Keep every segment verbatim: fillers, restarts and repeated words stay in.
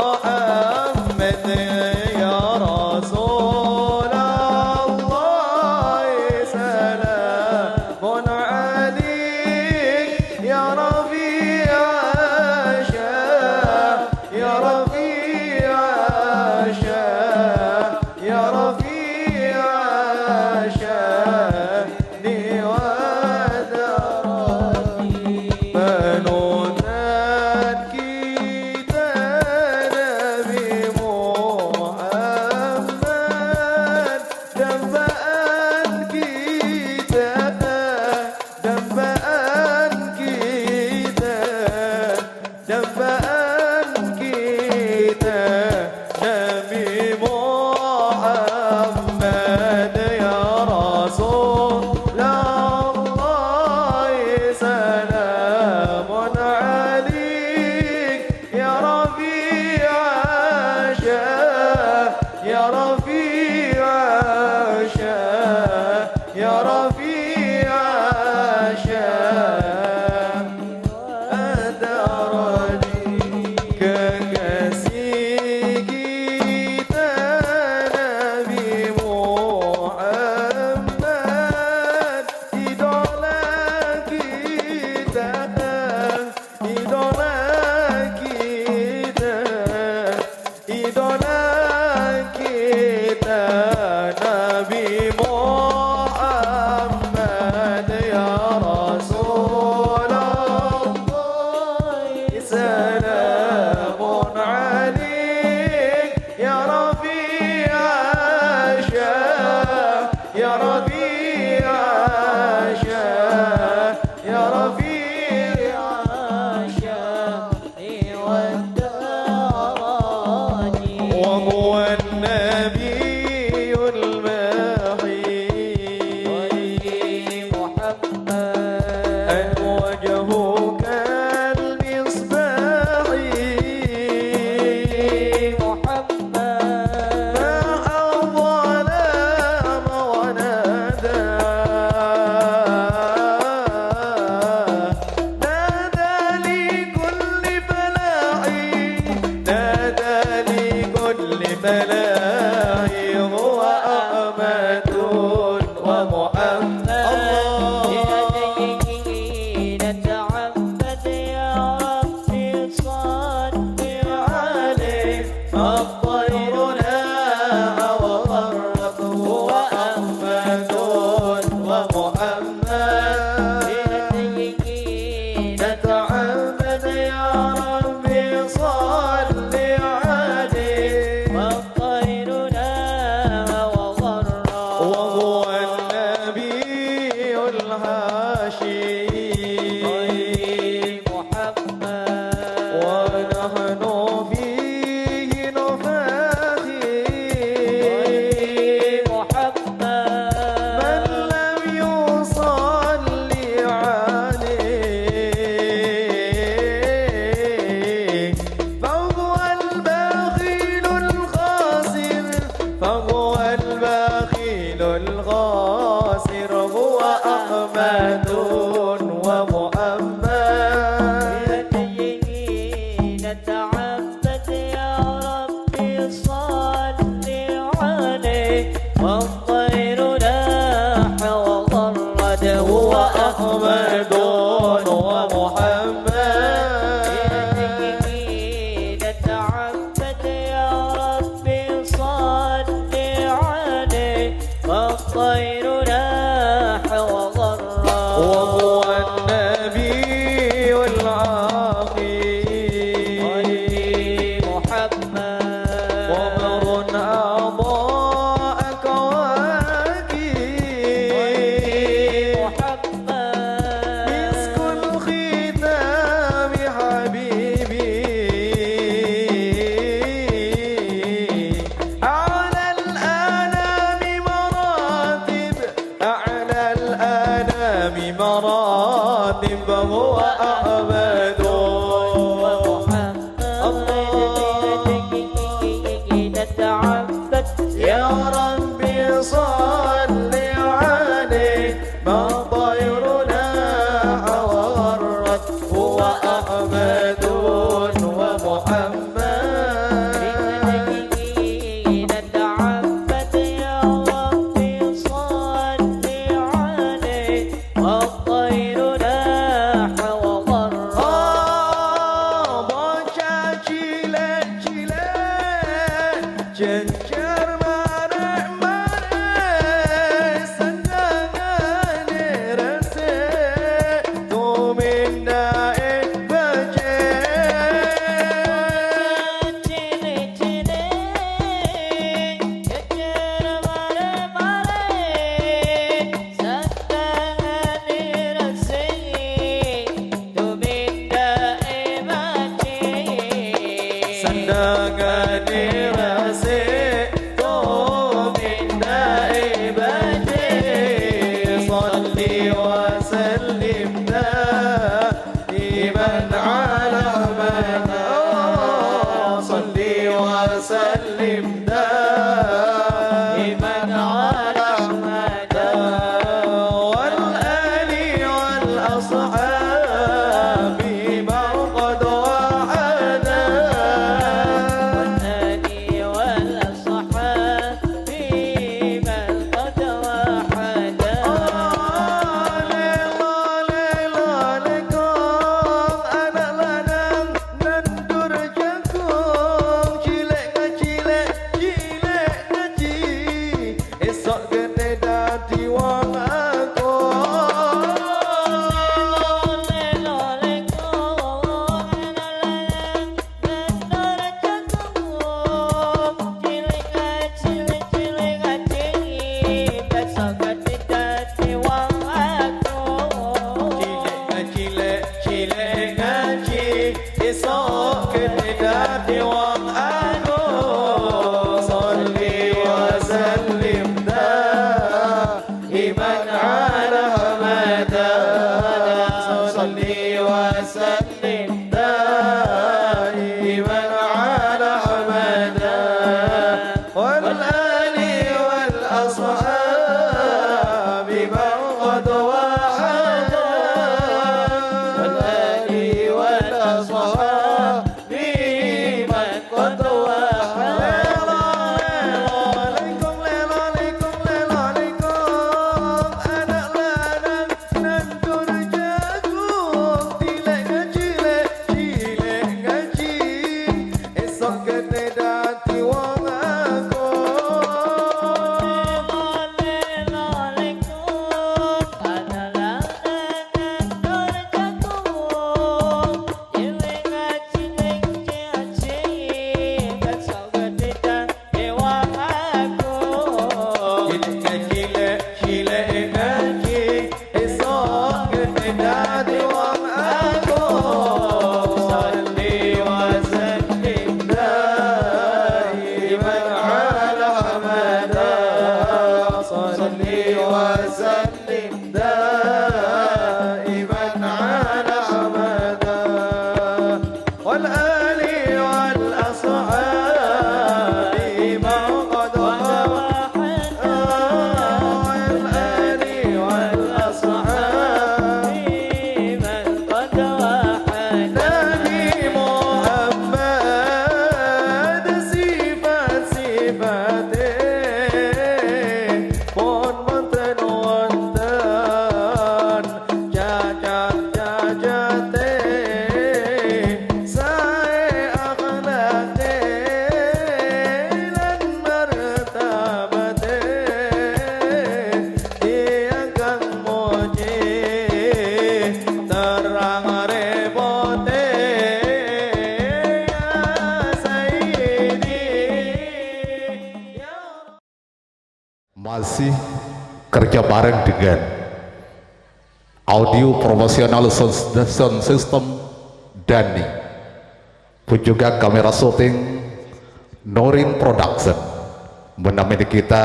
محمد يا رسول الله، سلام عليك يا رفيع الشان، يا رفيع الشان، يا رفيع الشان. Ni wa darani. Panutan kita Nabi Muhammad, damba'an kita, damba'an kita. Damba'an kita Nabi Muhammad, ya Rasulullah, salamun alaik, ya rafi'a syah, ya rafi'a syah, ya rafi'a syah. Adarani kekasih kita Nabi Muhammad, idola kita, idola kita. Idola kita Nabi Muhammad, ya Rasulullah, salamun alaik, ya rafi'a syah, ya rafi'a syah, ya rafi'a syah. وهو النبي الماحي. وجهك المصباح. محمد. ما أظلم ونادى. نادى لكل فلاح، نادى لكل فلاح، هو أحمد ومحمد. الله. نتعبد يا رب صل عليه. الطير لاح وغرد، هو أحمد ومحمد. نتعبد يا رب صل عليه. الطير لاح وغرد، وهو النبي الهاشمي. محمد. ونحن فيه نفاخر. محمد. من لم يصل عليه فهو البخيل الخاسر، فهو البخيل الخاسر، هو أحمد ومحمد. نتعبد يا رب صل عليه. والطير لاح وغرد، هو أحمد ومحمد. نتعبد يا رب صل عليه. والطير لاح وغرد، وهو النبي العظيم. Ganjar mare-mare sandhangane resik, tomenda'e becik. Cilik-cilik ganjar mare-mare sandhangane resik, tomenda'e becik. Sandhangane resik, tomenda'e becik. Shalli wa sallim daiman ala Ahmad. Shalli wa sallim daiman ala Ahmad. Wal ali wal ashabi man qad wahada. Wal ali wal ashabi man qad wahada. Lelo, lelo, lekong, ana' lanang nandur jagung, cilek ngacilek, cilek ngaji. Esok gedhe daddi wong agung. Cilek ngacilek, cilek ngaji, esok gedhe daddi wong agung. Shalli wa sallim daiman ala Ahmad. Shalli wa sallim daiman ala Ahmad. Wal ali wal ashabi man qad wahada. Wal ali wal ashabi man qad wahada. Lelo, lelo, lekong, lelo, lekong, lelo, lekong. Ana' lanang nandur jagung, cilek ngacilek, cilek ngaji. Esok gedhe daddi wong agung. Cilek ngacilek, cilek ngaji, esok gedhe daddi wong agung. Shalli wa sallim daiman ala Ahmad. Shalli wa sallim daiman ala Ahmad. Wal ali wal ashabi man qad wahada. Wal ali wal ashabi man qad wahada. Nabi Muhammad sifat-sifate pon wonten-wonten. Cacat-cacate sae akhlake lan martabate, tiyang kang muji terrang repote, ya Sayyidi. Masih kerja bareng dengan Audio Professional Sound, Sound System Dani, pun juga kamera syuting Norin Production menemani kita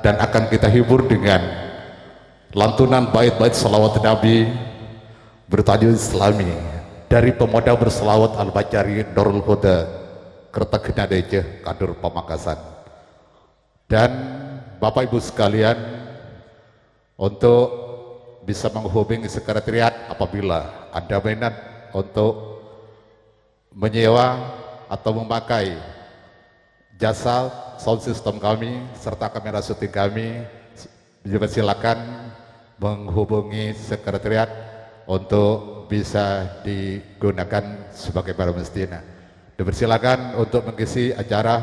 dan akan kita hibur dengan lantunan bait-bait salawat Nabi bertajuk Islami dari Pemuda Berselawat Al-Bajari Nurul Huda, Kertajnadharma, Kadur Pamekasan. Dan Bapak Ibu sekalian, untuk bisa menghubungi sekretariat apabila Anda minat untuk menyewa atau memakai jasa sound system kami serta kamera syuting kami, dipersilakan menghubungi sekretariat untuk bisa digunakan sebagaimana mestinya. Dipersilakan untuk mengisi acara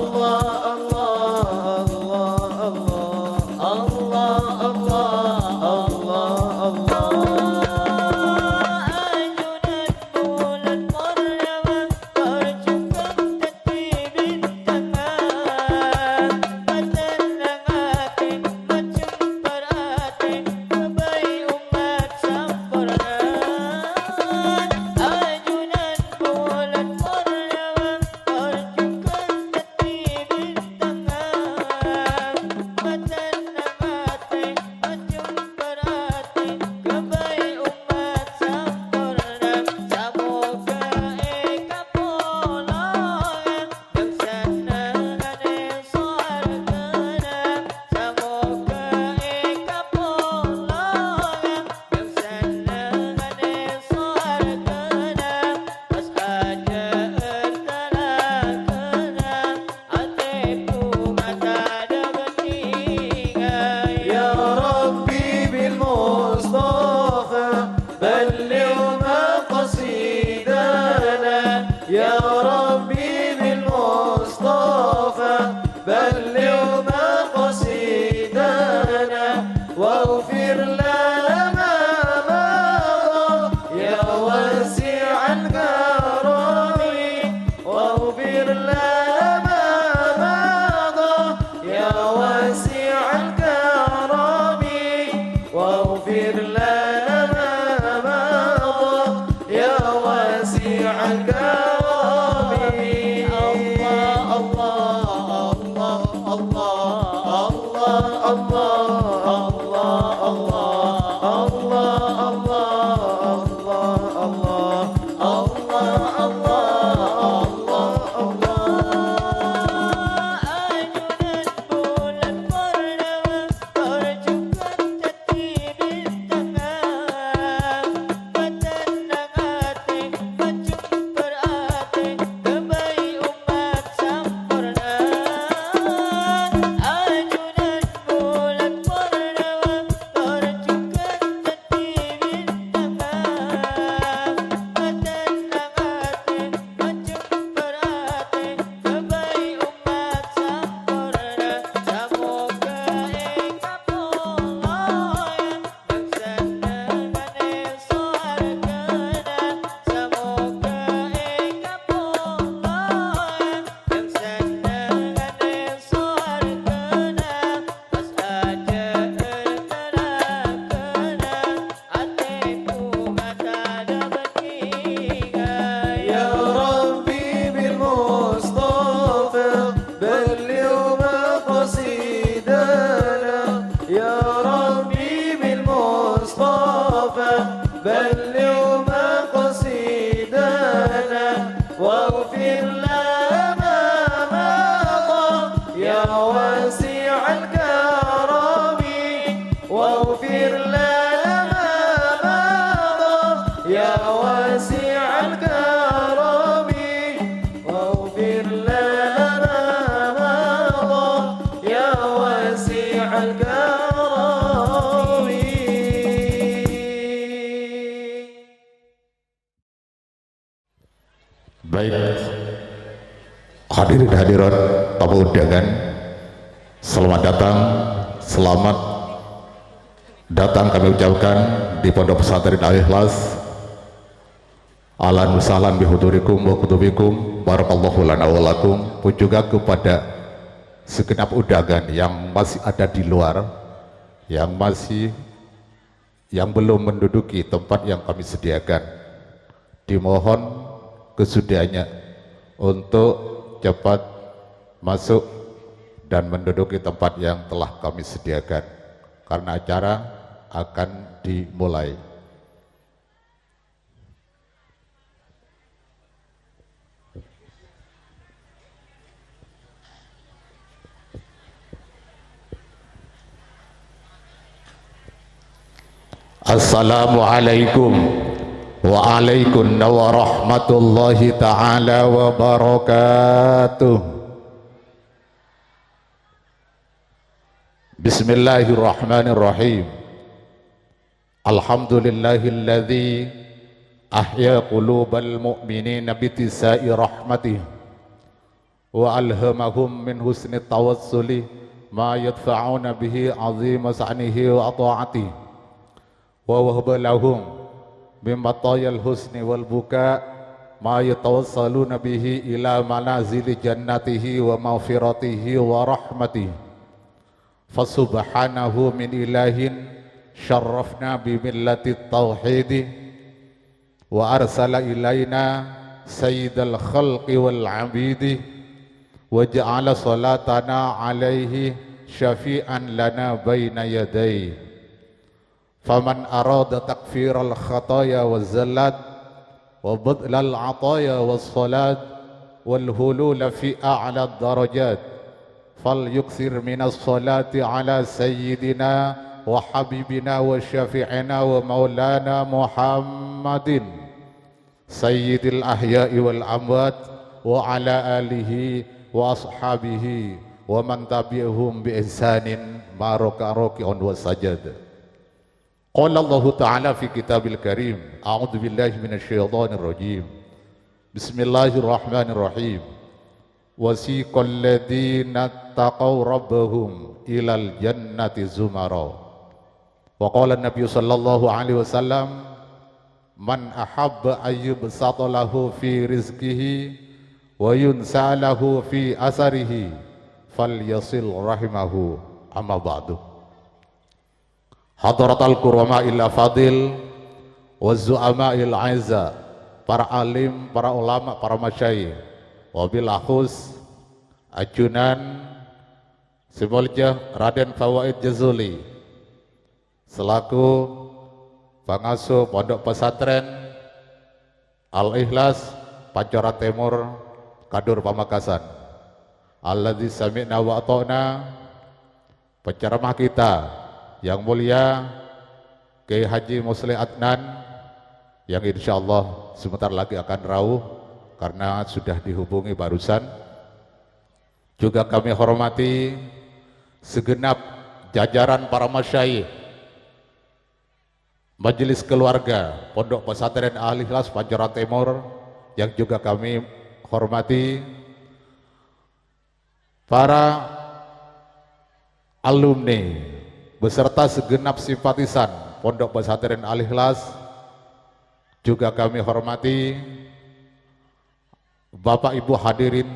Allah, Allah, Allah, Allah. Allah, Allah, Allah, Allah. Ajunan لنا ما مضى يا واسع الكرم، واغفر لنا ما مضى يا واسع الكرم، واغفر لنا ما مضى يا واسع الكرم. الله، الله، الله، الله، الله، الله، الله، الله. Ajunan bulan purnama, parjughân dhâddhi bintang. Matennang atè, majembhâr atè, ghâbây ommat samporna. Ajunan bulan purnama, parjughân dhâddhi bintang. Matennang atè, majembhâr atè, ghâbây ommat samporna. Samoghâ èkabulâ, ya. Sennengnganè sowarghâna, samoghâ èkabulâ. Sennengnganè sowarghâna, pas ajâ'âr narakaghâna, atèku matadâ bhândhingan. يا ربي بالمصطفى بلغ مقاصدنا، يا ربي بالمصطفى بلغ مقاصدنا، واغفر لنا ما مضى يا واسع الكرم، واغفر لنا ما مضى يا واسع الكرم. واغفر لنا ما مضى يا واسع الكرم. Baik, hadirin hadirat tamu undangan, selamat datang, selamat datang kami ucapkan di Pondok Pesantren Al-Ikhlas. Ahlan wa sahlan bihudurikum wa qudumikum. Barakallahu lana wa lakum. Pun juga kepada segenap undangan yang masih ada di luar, yang masih, yang belum menduduki tempat yang kami sediakan, dimohon kesudiannya untuk cepat masuk dan menduduki tempat yang telah kami sediakan, karena acara akan dimulai. Assalamualaikum waalaikum warahmatullahi taala wabarakatuh. Bismillahirrahmanirrahim. Alhamdulillahilladzi ahya qulubal mu'minina bittisa'i rahmatih, wa alhamahum min husni tawassuli ma yadfa'una bihi azima sa'nihi wa ta'atih, wa wahaba lahum min matayal husni wal buka ma yatawassaluna bihi ila manazili jannatihi wa maghfiratihi wa rahmatih. Fasubhanahu min ilahin syarrafna bi millatit tauhidi, wa arsala ilaina sayyidal khalqi wal abidi, wa ja'ala salatana alaihi syafi'an lana baina yadai. Faman arada takfiral khataya wa zallat, wa badlal ataya was salat, wal hulula fi a'la darajat, fal yukthir minas salati ala sayyidina wa habibina wa syafi'ina wa maulana Muhammadin sayyidil ahya'i wal amwat, wa ala alihi wa ashabihi wa man tabi'ahum bi ihsanin ma roka roki'un wa sajad. Qala Allahu ta'ala fi kitabil karim, a'udzu billahi minasy syaithanir rajim. Bismillahirrahmanirrahim. Wasiqal ladzina taqaw rabbahum ilal jannati zumara. Wa qala Nabi sallallahu alaihi wasallam, "Man ahabba ayyubsata lahu fi rizqihi wa yunsa lahu fi asarihi, falyasil rahimahu, amma ba'du." Hadratal kurama illa fadil wa zu'ama il aiza, para alim, para ulama, para masyayikh, wabil akhus ajunan sè molja Raden Fawaid Jazuli, selaku pangasuh Pondok Pesantren Al-Ikhlas, Pancoran Timur, Kadur Pamekasan. Alladzi sami'na wa ata'na, penceramah kita yang mulia Kiai Haji Musleh Adnan, yang insyaallah sebentar lagi akan rauh karena sudah dihubungi barusan. Juga kami hormati segenap jajaran para masyayikh, majelis keluarga Pondok Pesantren Al-Ikhlas Pancoran Timur yang juga kami hormati, para alumni beserta segenap simpatisan Pondok Pesantren Al-Ikhlas juga kami hormati, Bapak Ibu hadirin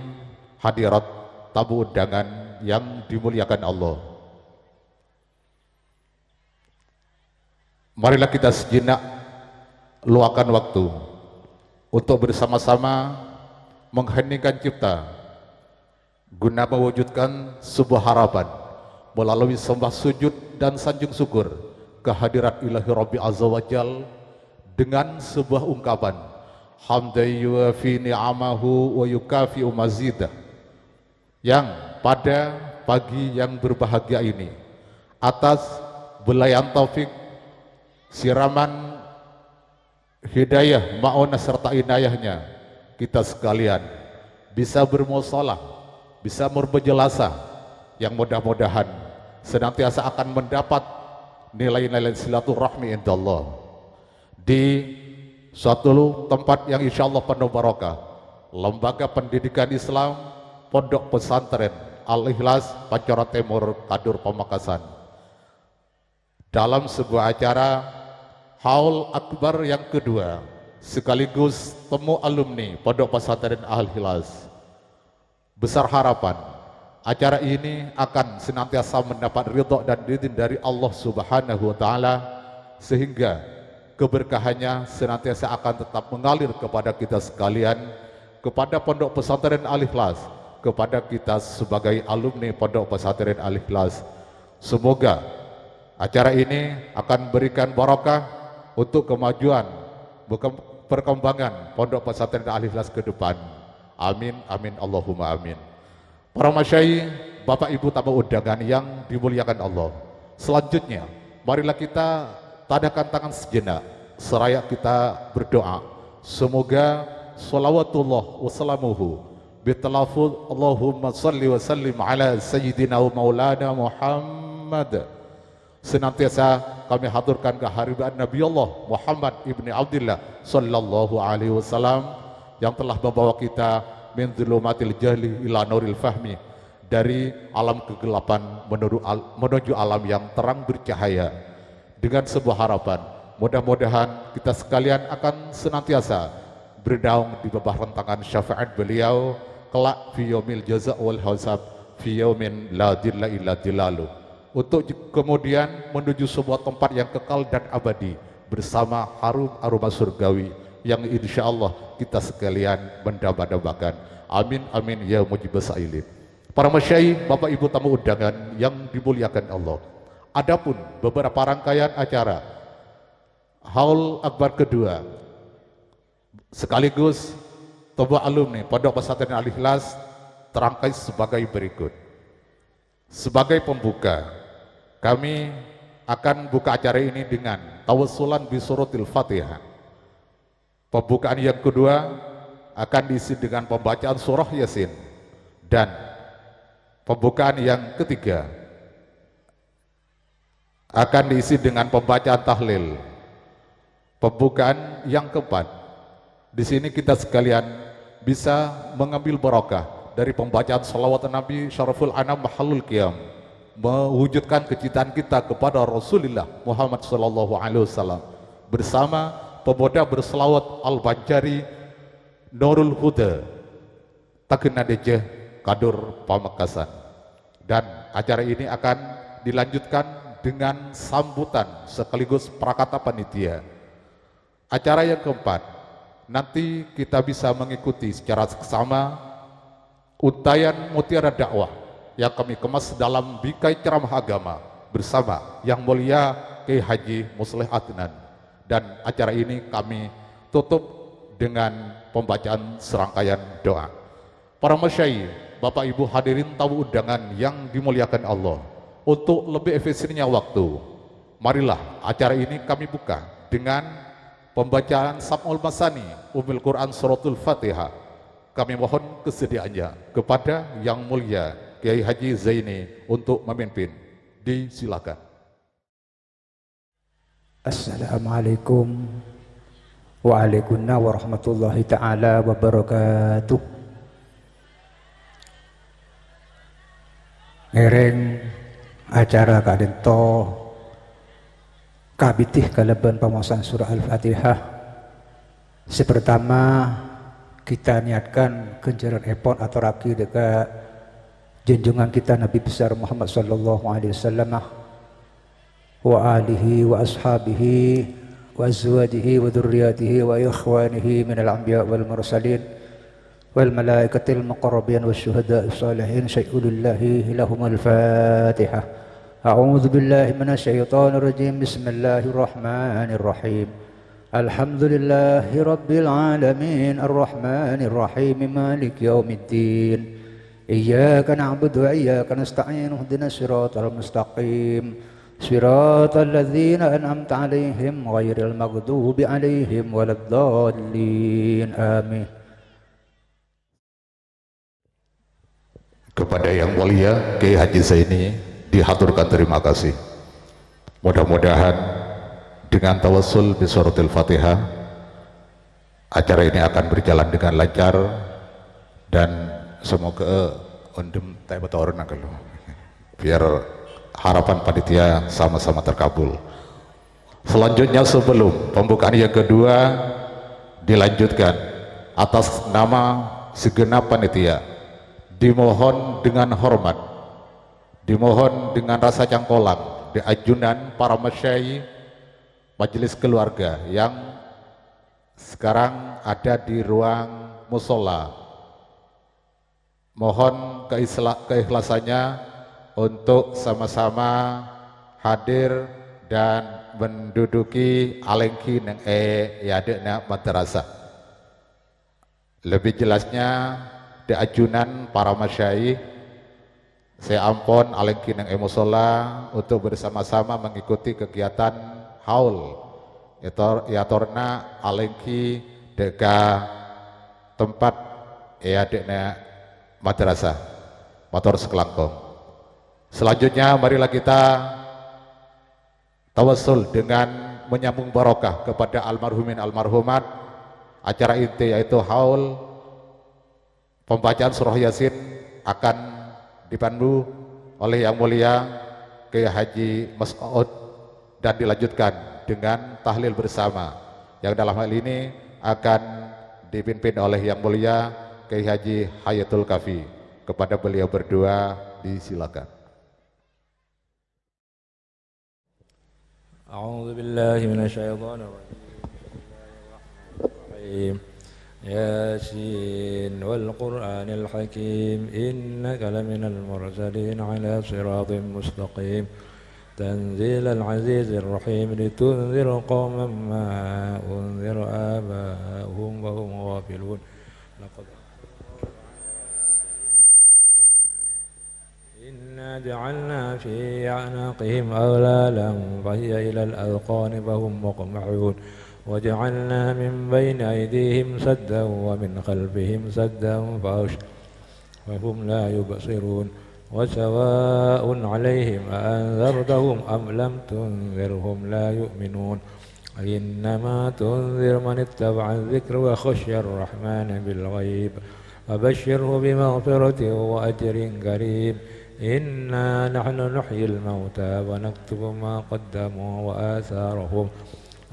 hadirat, tamu undangan yang dimuliakan Allah. Marilah kita sejenak luangkan waktu untuk bersama-sama mengheningkan cipta guna mewujudkan sebuah harapan melalui sembah sujud dan sanjung syukur kehadirat Ilahi Rabbi Azza wa Jal dengan sebuah ungkapan, "Hamdan yuwafi ni'amahu wa yukafi'u mazidah." Yang pada pagi yang berbahagia ini, atas belayan taufik, siraman hidayah, ma'unah serta inayahnya, kita sekalian bisa bermusalah, bisa berbejelasah, yang mudah-mudahan senantiasa akan mendapat nilai-nilai silaturahmi indallah. Di suatu tempat yang insyaallah penuh barokah, Lembaga Pendidikan Islam Pondok Pesantren Al-Ikhlas, Pancoran Timur, Kadur Pamekasan. Dalam sebuah acara haul akbar yang kedua, sekaligus temu alumni Pondok Pesantren Al-Ikhlas. Besar harapan, acara ini akan senantiasa mendapat ridho dan izin dari Allah Subhanahu wa Ta'ala, sehingga keberkahannya senantiasa akan tetap mengalir kepada kita sekalian, kepada Pondok Pesantren Al-Ikhlas, kepada kita sebagai alumni Pondok Pesantren Al-Ikhlas. Semoga acara ini akan memberikan barokah untuk kemajuan, berkem-, perkembangan Pondok Pesantren Al-Ikhlas ke depan. Amin, amin, Allahumma amin. Para masyayikh, Bapak Ibu tamu undangan yang dimuliakan Allah. Selanjutnya, marilah kita tadahkan tangan sejenak, seraya kita berdoa. Semoga salawatullah wa salamuhu bitalafuz Allahumma salli wa sallim ala sayyidina wa maulana Muhammad senantiasa kami haturkan ke hadirat Nabi Allah Muhammad ibni Abdillah sallallahu alaihi wasallam yang telah membawa kita min dzulumatil jahli ila nuril fahmi, dari alam kegelapan menuju al-, menuju alam yang terang bercahaya. Dengan sebuah harapan, mudah-mudahan kita sekalian akan senantiasa bernaung di bawah rentangan syafaat beliau kelak fi yaumil jaza wal hisab, fi yaumin la dhilla illa dhillaluh, untuk j-, kemudian menuju sebuah tempat yang kekal dan abadi bersama harum aroma surgawi yang insyaallah kita sekalian mendamba-dambakan. Amin, amin, ya mujibas sa'ilin. Para masyayikh, Bapak Ibu tamu undangan yang dimuliakan Allah. Adapun beberapa rangkaian acara Haul Akbar kedua sekaligus temu alumni Pondok Pesantren Al-Ikhlas terangkai sebagai berikut. Sebagai pembuka, kami akan buka acara ini dengan tawassulan bi suratil Fatihah. Pembukaan yang kedua akan diisi dengan pembacaan surah Yasin. Dan pembukaan yang ketiga akan diisi dengan pembacaan tahlil. Pembukaan yang keempat, di sini kita sekalian bisa mengambil barokah dari pembacaan salawat Nabi Syaraful Anam Mahallul Qiyam. mewujudkan kecintaan kita kepada Rasulullah Muhammad sallallahu alaihi wasallam bersama pemuda berselawat Al-Banjari Nurul Huda, Tagenadejah, Kadur Pamekasan. Dan acara ini akan dilanjutkan dengan sambutan sekaligus prakata panitia. Acara yang keempat, nanti kita bisa mengikuti secara seksama untayan mutiara dakwah yang kami kemas dalam bingkai ceramah agama bersama Yang Mulia Kiai Haji Musleh Adnan. Dan acara ini kami tutup dengan pembacaan serangkaian doa. Para masyayikh, Bapak Ibu hadirin tamu undangan yang dimuliakan Allah, untuk lebih efisiennya waktu, marilah acara ini kami buka dengan pembacaan Sam'ul Masani Ummul Quran Suratul Fatihah. Kami mohon kesediaannya kepada Yang Mulia Kiai Haji Zaini untuk memimpin. Disilakan. Assalamualaikum. Waalaikumsalam warahmatullahi taala wabarakatuh. Ngèrèng acara ka'dinto kabidhi kalabân pamaosan surah Al-Fatihah. Sè partama, kita niatkan ghânjhârân èpon atorraghi dâ' ka junjungan kita Nabi Besar Muhammad sallallahu alaihi wasallam, wa alihi wa ashabihi wa azwajihi wa dzurriyyatihi wa ikhwanihi minal anbiya wal mursalin wal malaikatil muqarrabin was syuhada'i shalihin syai'ulillahi lahumul fatihah. A'udzu billahi minasy syaithanir rajim. Bismillahirrahmanirrahim. Alhamdulillahi rabbil alamin, arrahmanir rahim, maliki yaumiddin. Iyyaka na'budu wa iyyaka nasta'in, ihdinas siratal mustaqim. Siratal ladzina an'amta 'alaihim ghairil maghdubi 'alaihim waladdallin. Amin. Kepada Yang Mulia Kiai Haji Zaini dihaturkan terima kasih. Mudah-mudahan dengan tawassul bi suratil Fatihah, acara ini akan berjalan dengan lancar dan semoga, eh, ondhem taè bâto orèng nangkal. Biar harapan panitia sama-sama terkabul. Selanjutnya, sebelum pembukaan yang kedua dilanjutkan, atas nama segenap panitia, dimohon dengan hormat, dimohon dengan rasa cangkolang, dâ' ajunan para masyayikh majelis keluarga yang sekarang ada di ruang musola. Mohon keisla-, keikhlasannya untuk sama-sama hadir dan menduduki alèngghi neng è, è adâ'na madrasah. Lebih jelasnya, dâ' ajunan para masyayikh sè ampon alèngghi neng è musola untuk bersama-sama mengikuti kegiatan haul ètor-, èyatorna alèngghi dâ' ka tempat è adâ'na madrasah. Mator sakalangkong. Selanjutnya, marilah kita tawassul dengan menyambung barokah kepada almarhumin almarhumat. Acara inti yaitu haul pembacaan surah Yasin akan dipandu oleh Yang Mulia Kiai Haji Mas'ud dan dilanjutkan dengan tahlil bersama yang dalam hal ini akan dipimpin oleh Yang Mulia Kiai Haji Hayatul Kafi. Kepada beliau berdua disilakan. أعوذ بالله من الشيطان الرجيم. بسم الله الرحمن الرحيم. ياسين والقرآن الحكيم. إنك لمن المرسلين على صراط مستقيم. تنزيل العزيز الرحيم. لتنذر قوما ما أنذر آباؤهم فهم غافلون. لقد إنا جعلنا في أعناقهم أغلالا فهي إلى الأذقان فهم مقمحون. وجعلنا من بين أيديهم سدا ومن خلفهم سدا فأغشيناهم فهم لا يبصرون. وسواء عليهم أأنذرتهم أم لم تنذرهم لا يؤمنون. إنما تنذر من اتبع الذكر وخشي الرحمن بالغيب. فبشره بمغفرة وأجر كريم. إنا نحن نحيي الموتى ونكتب ما قدموا وآثارهم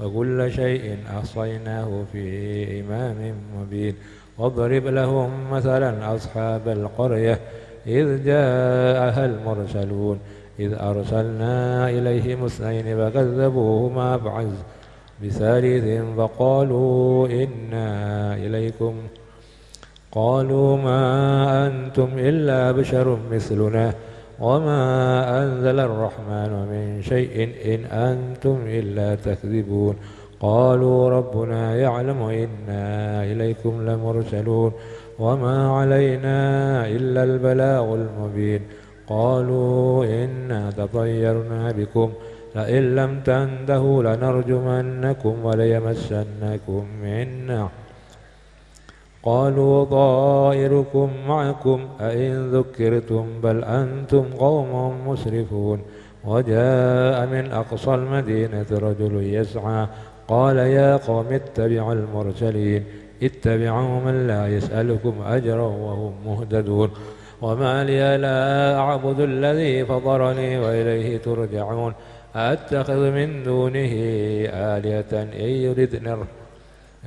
وكل شيء أحصيناه في إمام مبين. واضرب لهم مثلا أصحاب القرية إذ جاءها المرسلون إذ أرسلنا إليهم اثنين فكذبوهما فعززنا بثالث فقالوا إنا إليكم قالوا ما أنتم إلا بشر مثلنا وما أنزل الرحمن من شيء إن أنتم إلا تكذبون. قالوا ربنا يعلم إنا إليكم لمرسلون وما علينا إلا البلاغ المبين. قالوا إنا تطيرنا بكم لئن لم تنتهوا لنرجمنكم وليمسنكم منا قالوا طائركم معكم أئن ذكرتم بل أنتم قوم مسرفون. وجاء من أقصى المدينة رجل يسعى قال يا قوم اتبعوا المرسلين اتبعوا من لا يسألكم أجرا وهم مهتدون. وما لي لا أعبد الذي فطرني وإليه ترجعون. أأتخذ من دونه آلهة إن يردن الر-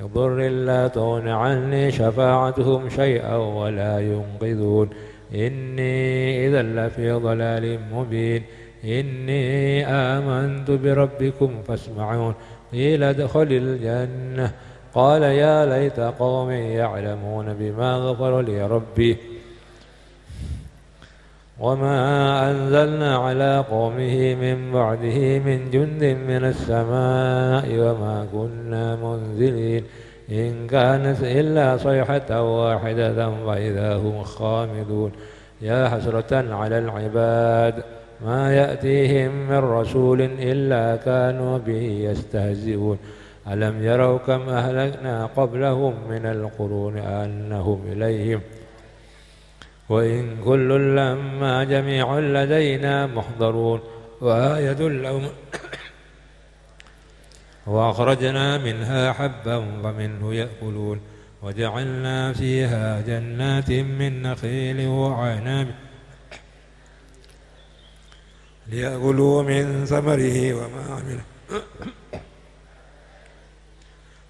يضر لا تغن عني شفاعتهم شيئا ولا ينقذون. إني إذا لفي ضلال مبين. إني آمنت بربكم فاسمعون. قيل ادخل الجنة. قال يا ليت قومي يعلمون بما غفر لي ربي وما أنزلنا على قومه من بعده من جند من السماء وما كنا منزلين. إن كانت إلا صيحة واحدة فإذا هم خامدون. يا حسرة على العباد ما يأتيهم من رسول إلا كانوا به يستهزئون. ألم يروا كم أهلكنا قبلهم من القرون أنهم إليهم وإن كل لما جميع لدينا محضرون. وآية لهم وأخرجنا منها حبا فمنه يأكلون وجعلنا فيها جنات من نخيل وأعناب ليأكلوا من ثمره وما عمله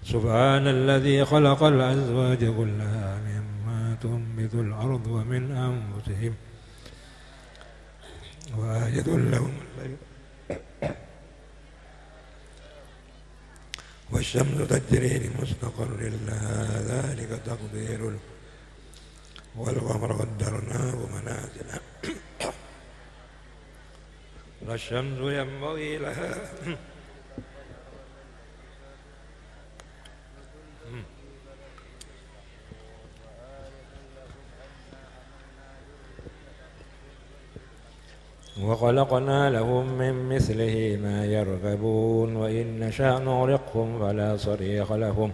سبحان الذي خلق الأزواج كلها مما تنبت الأرض ومن أنفسهم وآية لهم الليل والشمس تجري لمستقر لها ذلك تقدير ال- والقمر قدرناه منازل لا الشمس ينبغي لها وخلقنا لهم من مثله ما يركبون وإن نشأ نغرقهم فلا صريخ لهم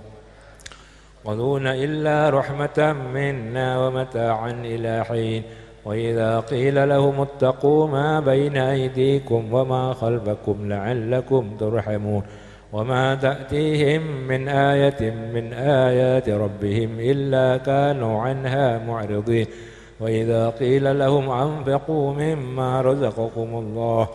يأخذون إلا رحمة منا ومتاعا إلى حين. وإذا قيل لهم اتقوا ما بين أيديكم وما خلفكم لعلكم ترحمون. وما تأتيهم من آية من آيات ربهم إلا كانوا عنها معرضين. وإذا قيل لهم أنفقوا مما رزقكم الله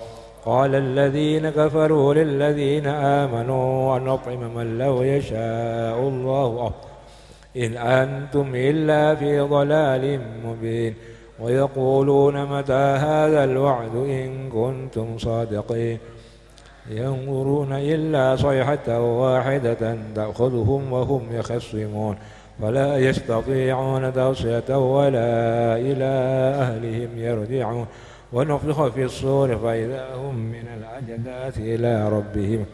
قال الذين كفروا للذين آمنوا أنطعم من لو يشاء الله أطعمه إن أنتم إلا في ضلال مبين. ويقولون متى هذا الوعد إن كنتم صادقين. ينظرون إلا صيحة واحدة تأخذهم وهم يخصمون فلا يستطيعون توصية ولا إلى أهلهم يرجعون. ونفخ في الصور فإذا هم من الأجداث إلى ربهم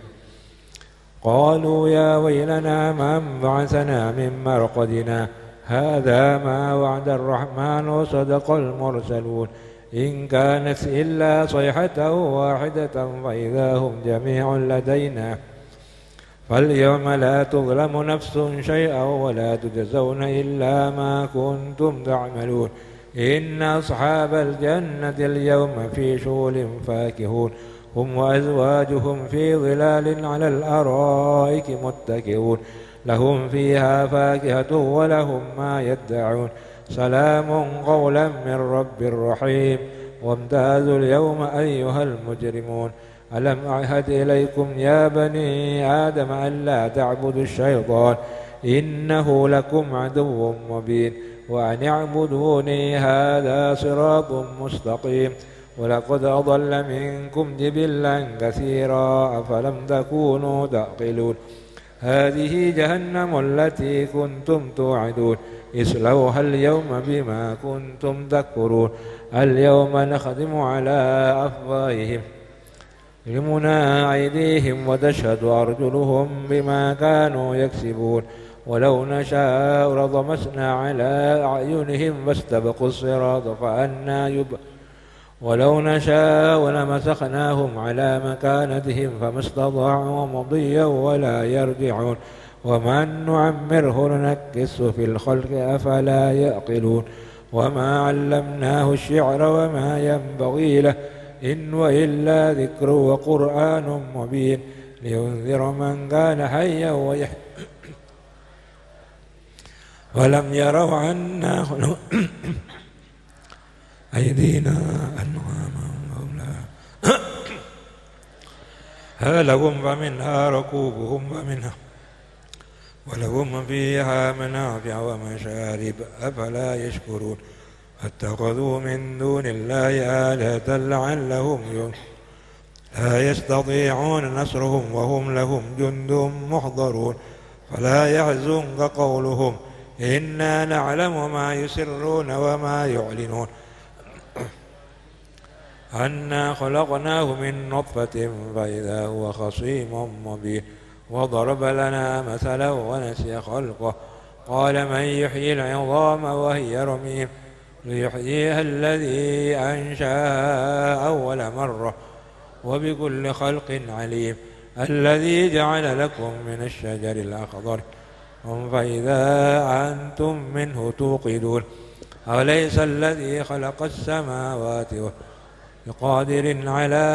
قالوا يا ويلنا من بعثنا من مرقدنا هذا ما وعد الرحمن وصدق المرسلون إن كانت إلا صيحة واحدة فإذا هم جميع لدينا فاليوم لا تظلم نفس شيئا ولا تجزون إلا ما كنتم تعملون إن أصحاب الجنة اليوم في شغل فاكهون هم وأزواجهم في ظلال على الأرائك متكئون لهم فيها فاكهة ولهم ما يدعون سلام قولا من رب رحيم وامتازوا اليوم أيها المجرمون. ألم أعهد إليكم يا بني آدم ألا تعبدوا الشيطان إنه لكم عدو مبين. وأن اعبدوني هذا صراط مستقيم. ولقد أضل منكم جبلا كثيرا أفلم تكونوا تعقلون. هذه جهنم التي كنتم توعدون. اصلوها اليوم بما كنتم تكفرون. اليوم نختم على أفواههم وتكلمنا أيديهم وتشهد أرجلهم بما كانوا يكسبون. ولو نشاء لطمسنا على أعينهم فاستبقوا الصراط فأنى يبصرون. ولو نشاء لمسخناهم على مكانتهم فما استطاعوا مضيا ولا يرجعون. ومن نعمره ننكسه في الخلق أفلا يعقلون. وما علمناه الشعر وما ينبغي له، إن هو إلا ذكر وقرآن مبين. لينذر من كان حيا ويح-، ولم يروا أنا خلق أيدينا أنعاما فهم لها. ها لهم فمنها ركوبهم ومنها ولهم فيها منافع ومشارب، أفلا يشكرون. واتخذوا من دون الله آلهة لعلهم ينصرون. لا يستطيعون نصرهم وهم لهم جند محضرون. فلا يحزنك قولهم، إنا نعلم ما يسرون وما يعلنون. أنا خلقناه من نطفة فإذا هو خصيم مبين. وضرب لنا مثلا ونسي خلقه. قال من يحيي العظام وهي رميم. قل يحييها الذي أنشأها أول مرة وهو بكل خلق عليم. الذي جعل لكم من الشجر الأخضر فإذا أنتم منه توقدون. أوليس الذي خلق السماوات والأرض بقادر على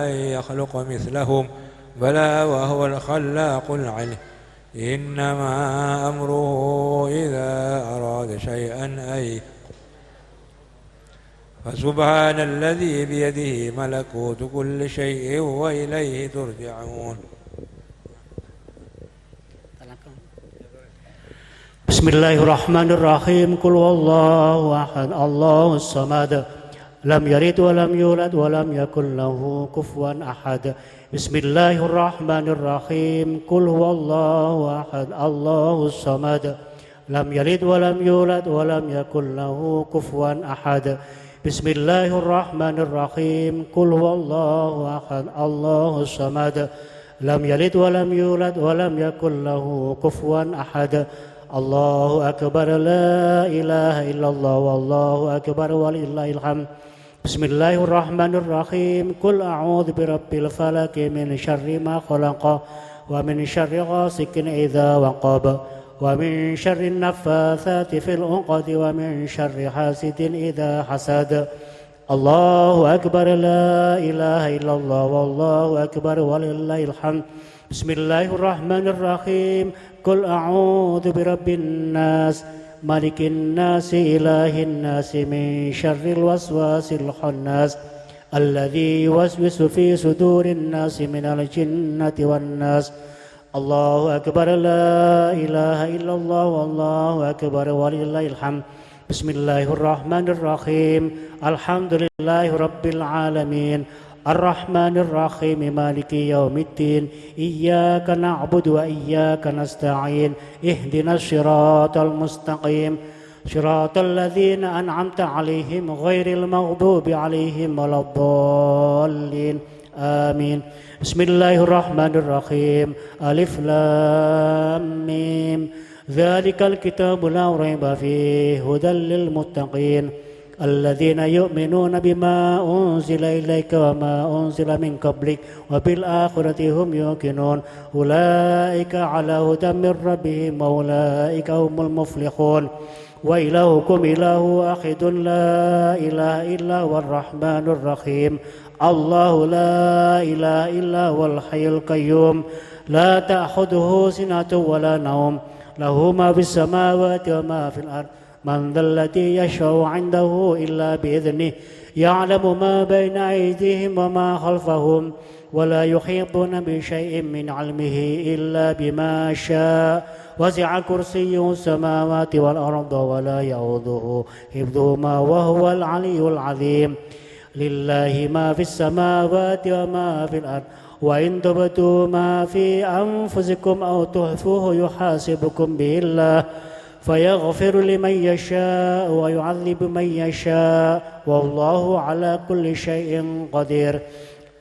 أن يخلق مثلهم؟ بلى وهو الخلاق العليم. إنما أمره إذا أراد شيئا أن يقول. فسبحان الذي بيده ملكوت كل شيء وإليه ترجعون. بسم الله الرحمن الرحيم. قل هو الله أحد، الله الصمد، لم يلد ولم يولد ولم يكن له كفوا أحد. بسم الله الرحمن الرحيم. قل هو الله أحد، الله الصمد، لم يلد ولم يولد ولم يكن له كفوا أحد. بسم الله الرحمن الرحيم. قل هو الله أحد، الله الصمد، لم يلد ولم يولد ولم يكن له كفوا أحد. الله أكبر، لا إله إلا الله، والله أكبر، ولله الحمد. بسم الله الرحمن الرحيم. قل أعوذ برب الفلق، من شر ما خلق، ومن شر غاسق إذا وقب، ومن شر النفاثات في العقد، ومن شر حاسد إذا حسد. الله أكبر، لا إله إلا الله، والله أكبر، ولله الحمد. بسم الله الرحمن الرحيم. قل أعوذ برب الناس، ملك الناس، إله الناس، من شر الوسواس الخناس، الذي يوسوس في صدور الناس من الجنة والناس. الله أكبر، لا إله إلا الله، والله أكبر، ولله الحمد. بسم الله الرحمن الرحيم. الحمد لله رب العالمين. الرحمن الرحيم. مالك يوم الدين. إياك نعبد وإياك نستعين. اهدنا الصراط المستقيم. صراط الذين أنعمت عليهم غير المغضوب عليهم ولا الضالين. آمين. بسم الله الرحمن الرحيم. ألف لام ميم. ذلك الكتاب لا ريب فيه هدى للمتقين الذين يؤمنون بما أنزل إليك وما أنزل من قبلك وبالآخرة هم يوقنون. أولئك على هدى من ربهم وأولئك هم المفلحون. وإلهكم إله واحد لا إله إلا هو الرحمن الرحيم. الله لا إله إلا هو الحي القيوم لا تأخذه سنة ولا نوم له ما في السماوات وما في الأرض من ذا الذي يشفع عنده إلا بإذنه يعلم ما بين أيديهم وما خلفهم، ولا يحيطون بشيء من علمه إلا بما شاء، وسع كرسيه السماوات والأرض ولا يؤوده حفظهما وهو العلي العظيم. لله ما في السماوات وما في الأرض، وإن تبدوا ما في أنفسكم أو تخفوه يحاسبكم به الله، فيغفر لمن يشاء ويعذب من يشاء، والله على كل شيء قدير.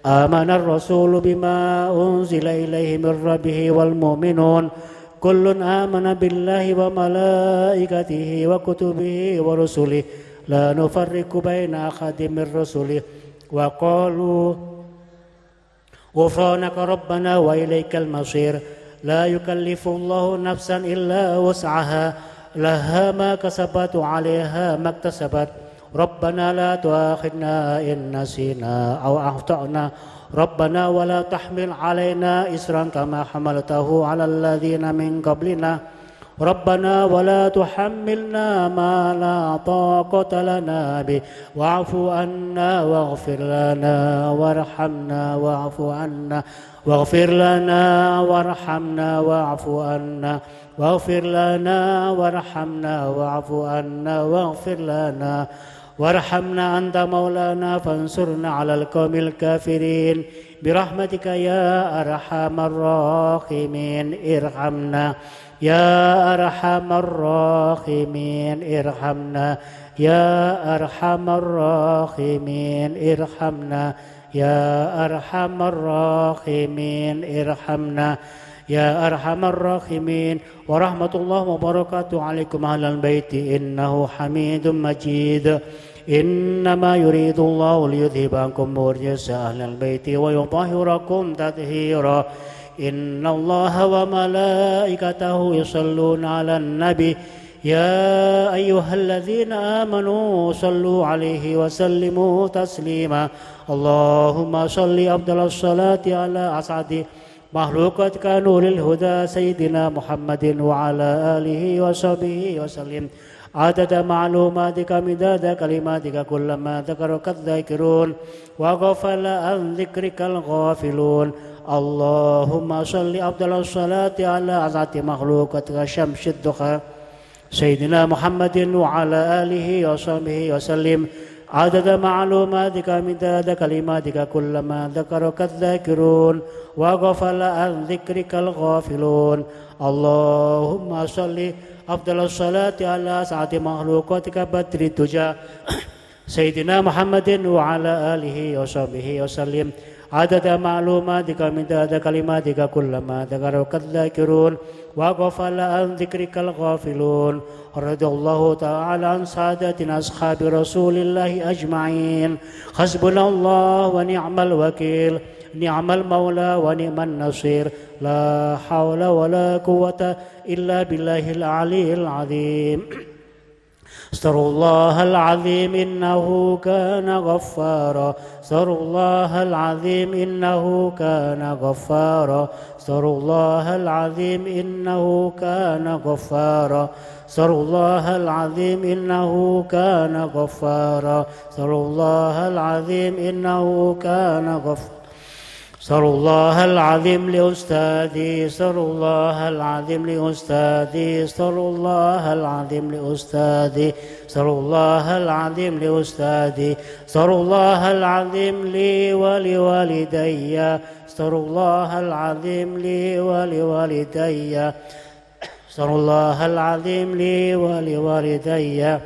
آمن الرسول بما أنزل إليه من ربه والمؤمنون، كل آمن بالله وملائكته وكتبه ورسله، لا نفرق بين أحد من رسله، وقالوا غفرانك ربنا وإليك المصير. لا يكلف الله نفسا إلا وسعها، لها ما كسبت وعليها ما اكتسبت. ربنا لا تؤاخذنا إن نسينا أو أخطأنا. ربنا ولا تحمل علينا إصرا كما حملته على الذين من قبلنا. ربنا ولا تحملنا ما لا طاقة لنا به، واعف عنا واغفر لنا وارحمنا، واعف عنا، واغفر لنا وارحمنا، واعف عنا، واغفر لنا وارحمنا، واعف عنا، واغفر لنا وارحمنا، أنت مولانا فانصرنا على القوم الكافرين، برحمتك يا أرحم الراحمين، ارحمنا يا أرحم الراحمين، ارحمنا يا أرحم الراحمين، ارحمنا يا أرحم الراحمين، ارحمنا يا أرحم الراحمين. ورحمة الله وبركاته عليكم أهل البيت، إنه حميد مجيد. إنما يريد الله ليذهب عنكم الرجس أهل البيت ويطهركم تطهيرا. إن الله وملائكته يصلون على النبي، يا أيها الذين آمنوا صلوا عليه وسلموا تسليما. اللهم صل أفضل الصلاة على أسعد مخلوقاتك نور الهدى سيدنا محمد وعلى آله وصحبه وسلم، عدد معلوماتك مداد كلماتك، كلما ذكرك الذاكرون وغفل عن ذكرك الغافلون. اللهم صل أفضل الصلاة على أسعد مخلوقاتك شمس الضحى سيدنا محمد وعلى آله وصحبه وسلم، عدد معلوماتك مداد كلماتك، كلما ذكرك الذاكرون وغفل عن ذكرك الغافلون. اللهم صل أفضل الصلاة على أسعد مخلوقاتك بدر الدجى سيدنا محمد وعلى آله وصحبه وسلم، عدد معلوماتك مداد كلماتك، كلما ذكرك الذاكرون وغفل عن ذكرك الغافلون. رضي الله تعالى عن سادتنا أصحاب رسول الله أجمعين. حسبنا الله ونعم الوكيل، نعم المولى ونعم النصير، لا حول ولا قوة إلا بالله العلي العظيم. أستغفر الله العظيم إنه كان غفارا. أستغفر الله العظيم إنه كان غفارا. أستغفر الله العظيم إنه كان غفارا. أستغفر الله العظيم إنه كان غفارا. أستغفر الله العظيم إنه كان غفارا. أستغفر الله العظيم لأستاذي، أستغفر الله العظيم لأستاذي، أستغفر الله العظيم لأستاذي، أستغفر الله العظيم لأستاذي، أستغفر الله العظيم لي ولوالدي، أستغفر الله العظيم لي ولوالدي، أستغفر الله العظيم لي ولوالدي.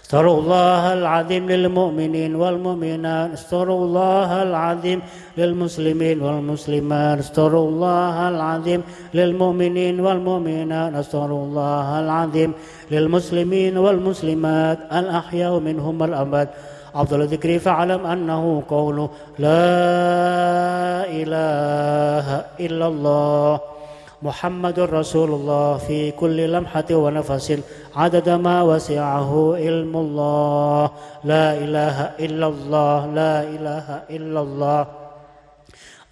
أستغفر الله العظيم للمؤمنين والمؤمنات، أستغفر الله العظيم للمسلمين والمسلمات، أستغفر الله العظيم للمؤمنين والمؤمنات، أستغفر الله العظيم للمسلمين والمسلمات الأحياء منهم والأموات. أفضل الذكر فاعلم أنه قول لا إله إلا الله محمد رسول الله في كل لمحة ونفس عدد ما وسعه علم الله. لا إله إلا الله، لا إله إلا الله.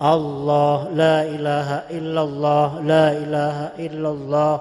الله، لا إله إلا الله، لا إله إلا الله.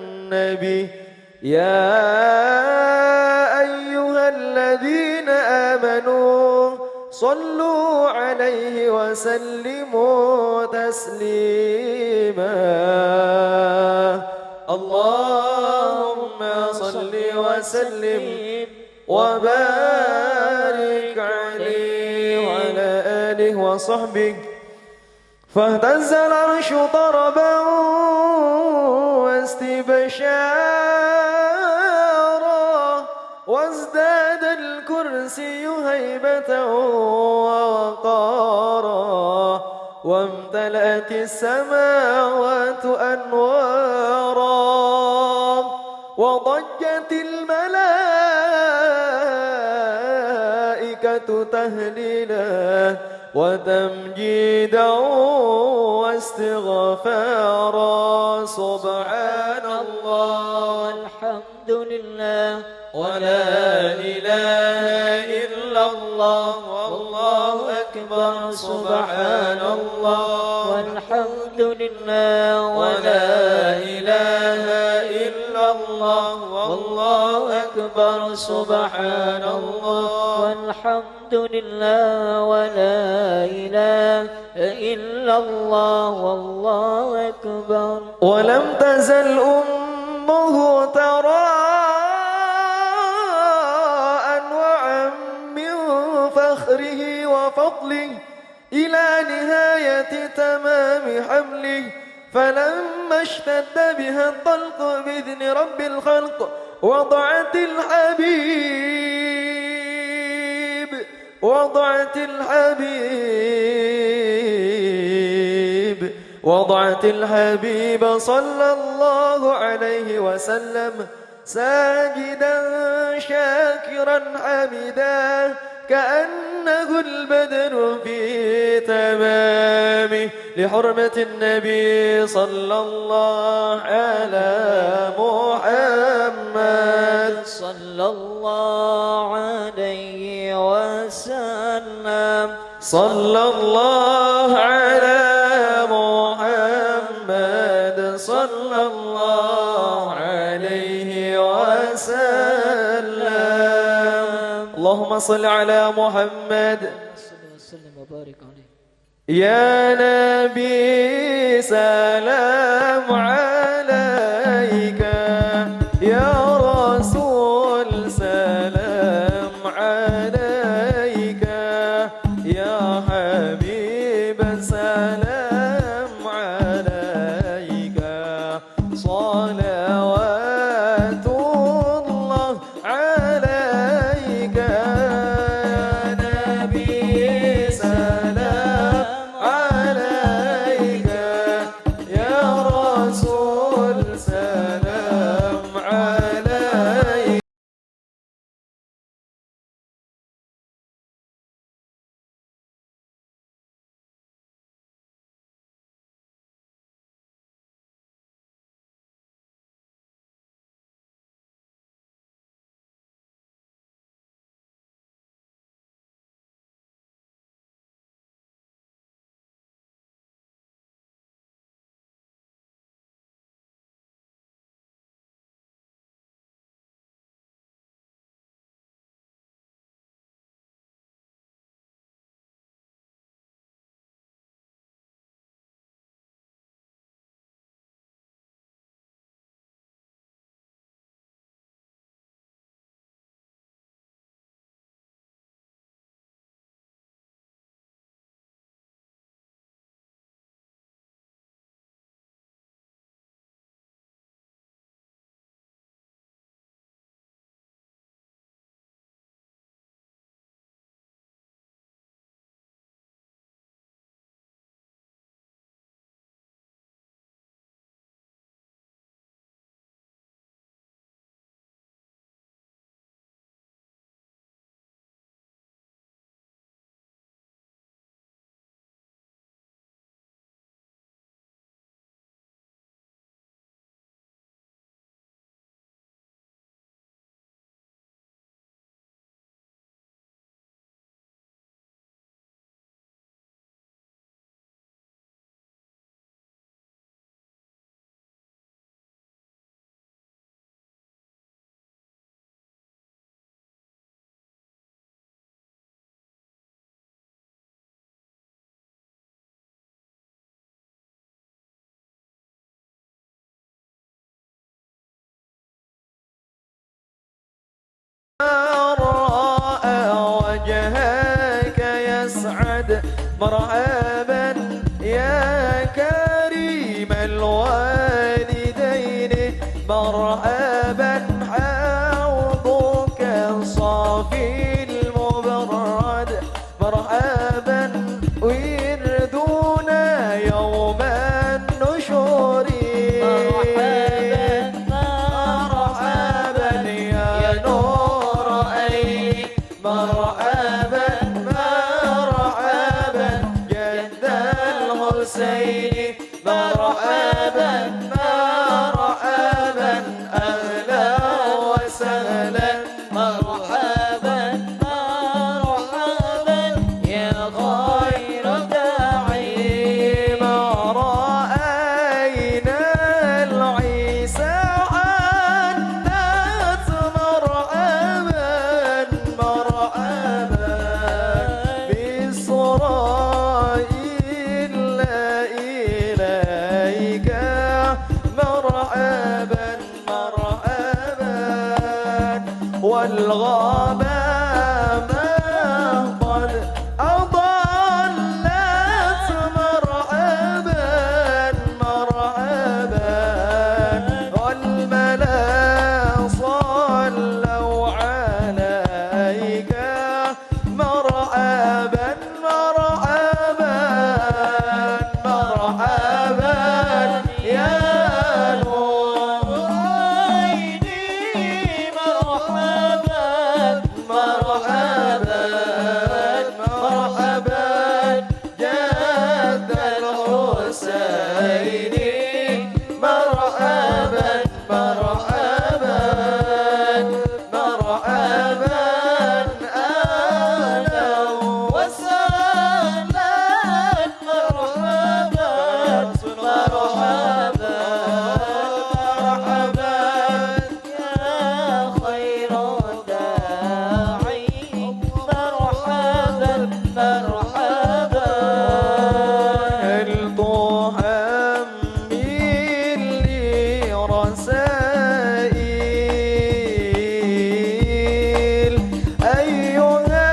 النبي. يا أيها الذين آمنوا صلوا عليه وسلموا تسليما. اللهم صل وسلم وبارك عليه وعلى آله وصحبه. فاهتز العرش طربا واستبشارا، وازداد الكرسي هيبة ووقارا، وامتلأت السماوات أنوارا، وضجت الملائكة تهليلا وتمجيدا واستغفارا. سبحان الله، الحمد لله، ولا إله إلا الله، والله أكبر. سبحان الله، والحمد لله، ولا إله إلا الله، والله أكبر. سبحان الله، والحمد لله، ولا إله إلا الله، والله أكبر. ولم تزل أمه ترى أنواعا من فخره وفضله إلى نهاية تمام حمله، فلما اشتد بها الطلق بإذن رب الخلق وضعت الحبيب، وضعت الحبيب، وضعت الحبيب صلى الله عليه وسلم ساجدا شاكرا حامدا كأنه البدر في تمامه، لحرمة النبي صلى الله على محمد. صلى الله عليه وسلم. صلى الله على محمد، صلى الله عليه وسلم. اللهم صل على محمد. صل وسلم وبارك عليه. يا نبي سلام عليك، يا رسول سلام عليك، يا حبيب سلام عليك، صلوات الله عليك. يا نبي سلام عليك، يا رسول سلام عليك. الحسين. مرحبا، مرحبا، أهلا وسهلا. مرحبا، مرحبا، يا خير داعي. ما رأينا العيسى حنت. مرحبا، مرحبا بإسرائيل إليك. مرحبا، مرحبا. والغمامة قد أضلت. مرحبا، مرحبا. والملا صلوا عليك. مرحبا، مرحبا، مرحبا يا نور عيني. مرحبا، مرحبا، مرحبا جد الحسين. مرحبا، مرحبا، مرحبا، أهلا وسهلا. مرحبا، مرحبا، مرحبا، يا خير داعي. مرحبا، مرحبا. هل تحمل لي رسائل أيها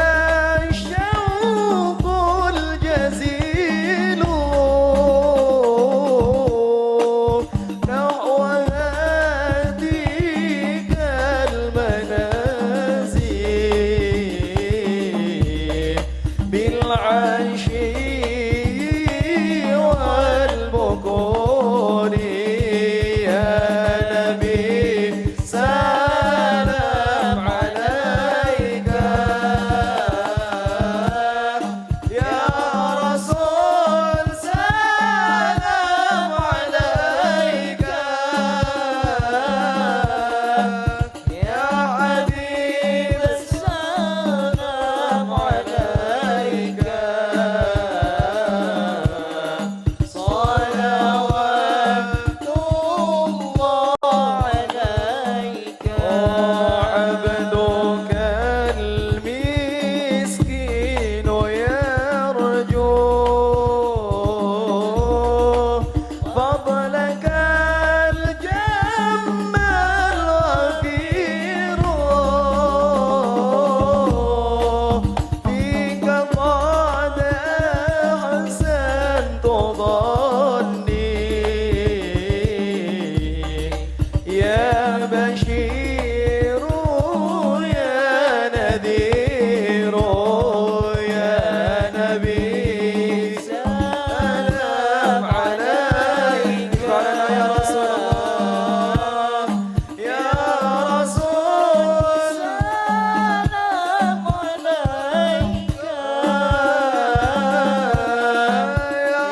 الشوق الجزيل نحو هذيك المنازل بالعشي والبكور. يا نبي سلام عليك، يا رسول سلام عليك، يا حبيب سلام عليك. صلوات الله عليك. عبدك المسكين يرجو فضلك الجم الغفير. فيك قد أحسنت ظني يا بشير يا نذير يا نبي سلام عليك. اشفع لنا يا رسول الله. يا رسول سلام عليك. يا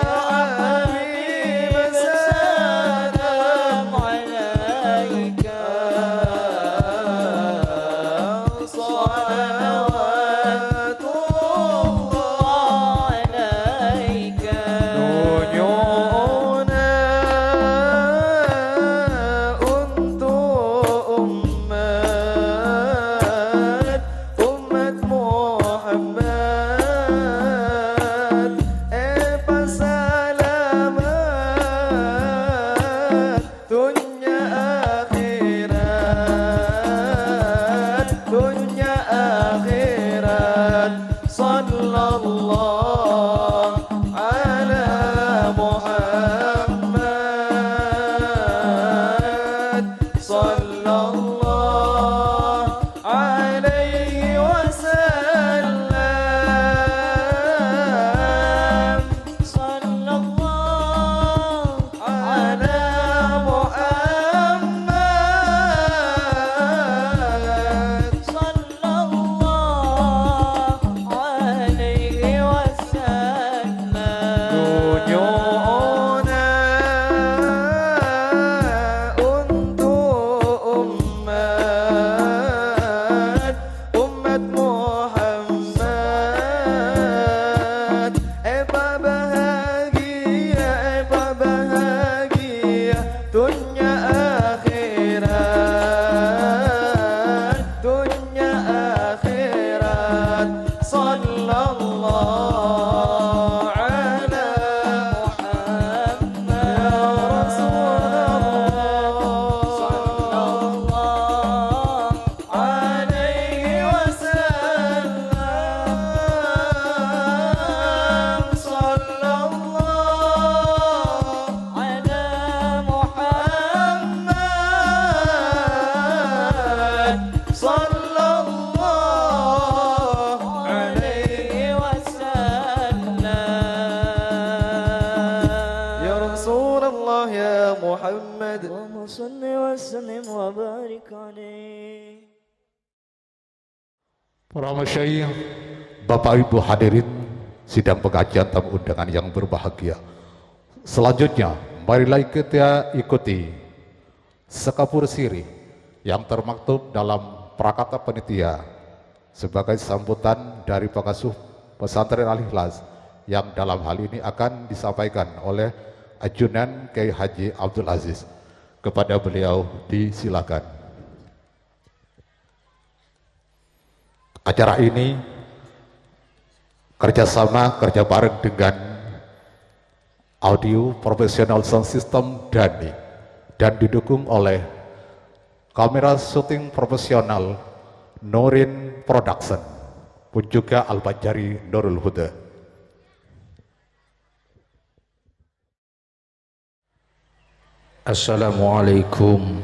يا محمد. اللهم صل وسلم وبارك عليه. Para masyayikh, Bapak Ibu hadirin sidang pengajian, tamu undangan yang berbahagia. Selanjutnya, marilah kita ikuti sekapur siri yang termaktub dalam Prakata Panitia sebagai sambutan dari pengasuh Pesantren Al-Ikhlas, yang dalam hal ini akan disampaikan oleh Ajunan Kiai Haji Abdul Aziz. Kepada beliau disilakan. Acara ini kerjasama, kerja bareng dengan Audio Professional Sound System Dhani dan didukung oleh kamera syuting profesional Nurin Production, pun juga Al-Banjari Nurul Huda. Assalamualaikum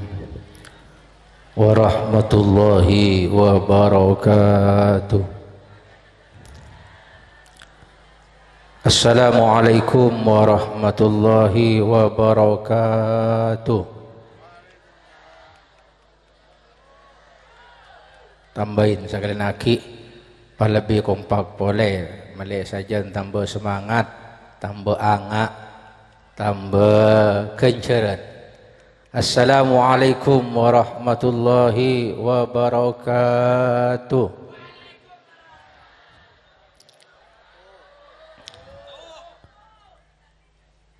warahmatullahi wabarakatuh. Assalamualaikum warahmatullahi wabarakatuh. Tambâi sakalèyan aghi', palebbi kompak polè, mellè sajân tambâ semangat, tambâ anga', tambâ ghânjhârân. Assalamualaikum warahmatullahi wabarakatuh.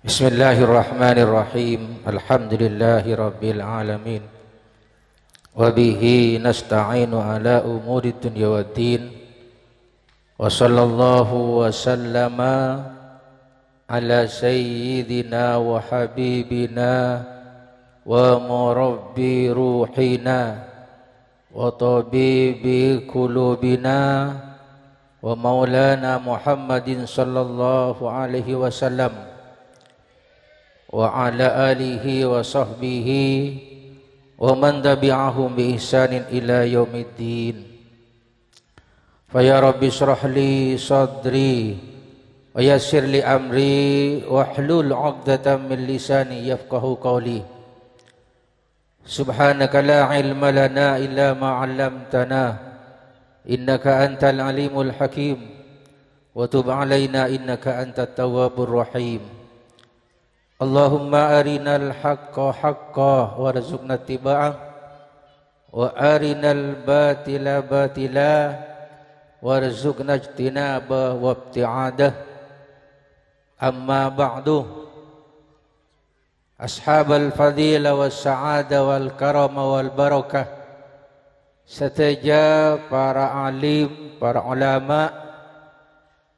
Bismillahirrahmanirrahim. Alhamdulillahirabbil alamin. Wa bihi nasta'inu ala umuri dunya waddin. Wa sallallahu wa sallama ala sayyidina wa habibina wa murabbi ruhina wa tabibi qulubina wa maulana Muhammadin sallallahu alaihi wasallam, wa ala alihi wa sahbihi wa man tabi'ahum bi ihsanin ila yaumiddin. Fa ya Rabbi shrah li sadri wa yassir li amri wahlul 'uqdatam min lisani yafqahu qawli. Subhanaka la ilma lana illa ma 'allamtana, innaka antal alimul hakim. Wa tub 'alaina innaka antat tawwabur rahim. Allahumma arinal haqqa haqqa warzuqna ittiba'ah, wa arinal batila batila warzuqna ijtinaba wa ibti'adah. Amma ba'du. Ashabal fadila was sa'ada wal karama wal barakah. Sadhâjâ para alim, para ulama,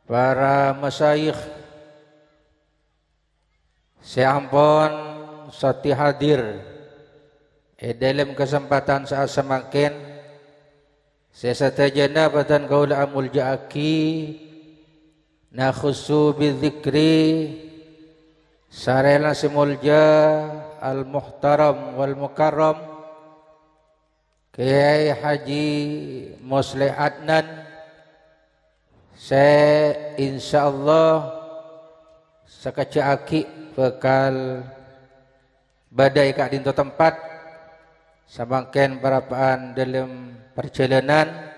para masyayikh sè ampon sodi hadir è dhâlem kasempadhân sa'at samangkèn, sè sadhâjâna bhâdhân kaulâ amoljâ'aghi, nakhussu bidzikri sarèna sè molja al-muhtaram wal mukarram, Kèyaè Haji Mosleh Adnan, sè insyaallah sakejjhâ' aghi' bhâkal bâdâ è ka'dinto tempat, samangkèn parappa'an dhâlem parjhâlânan.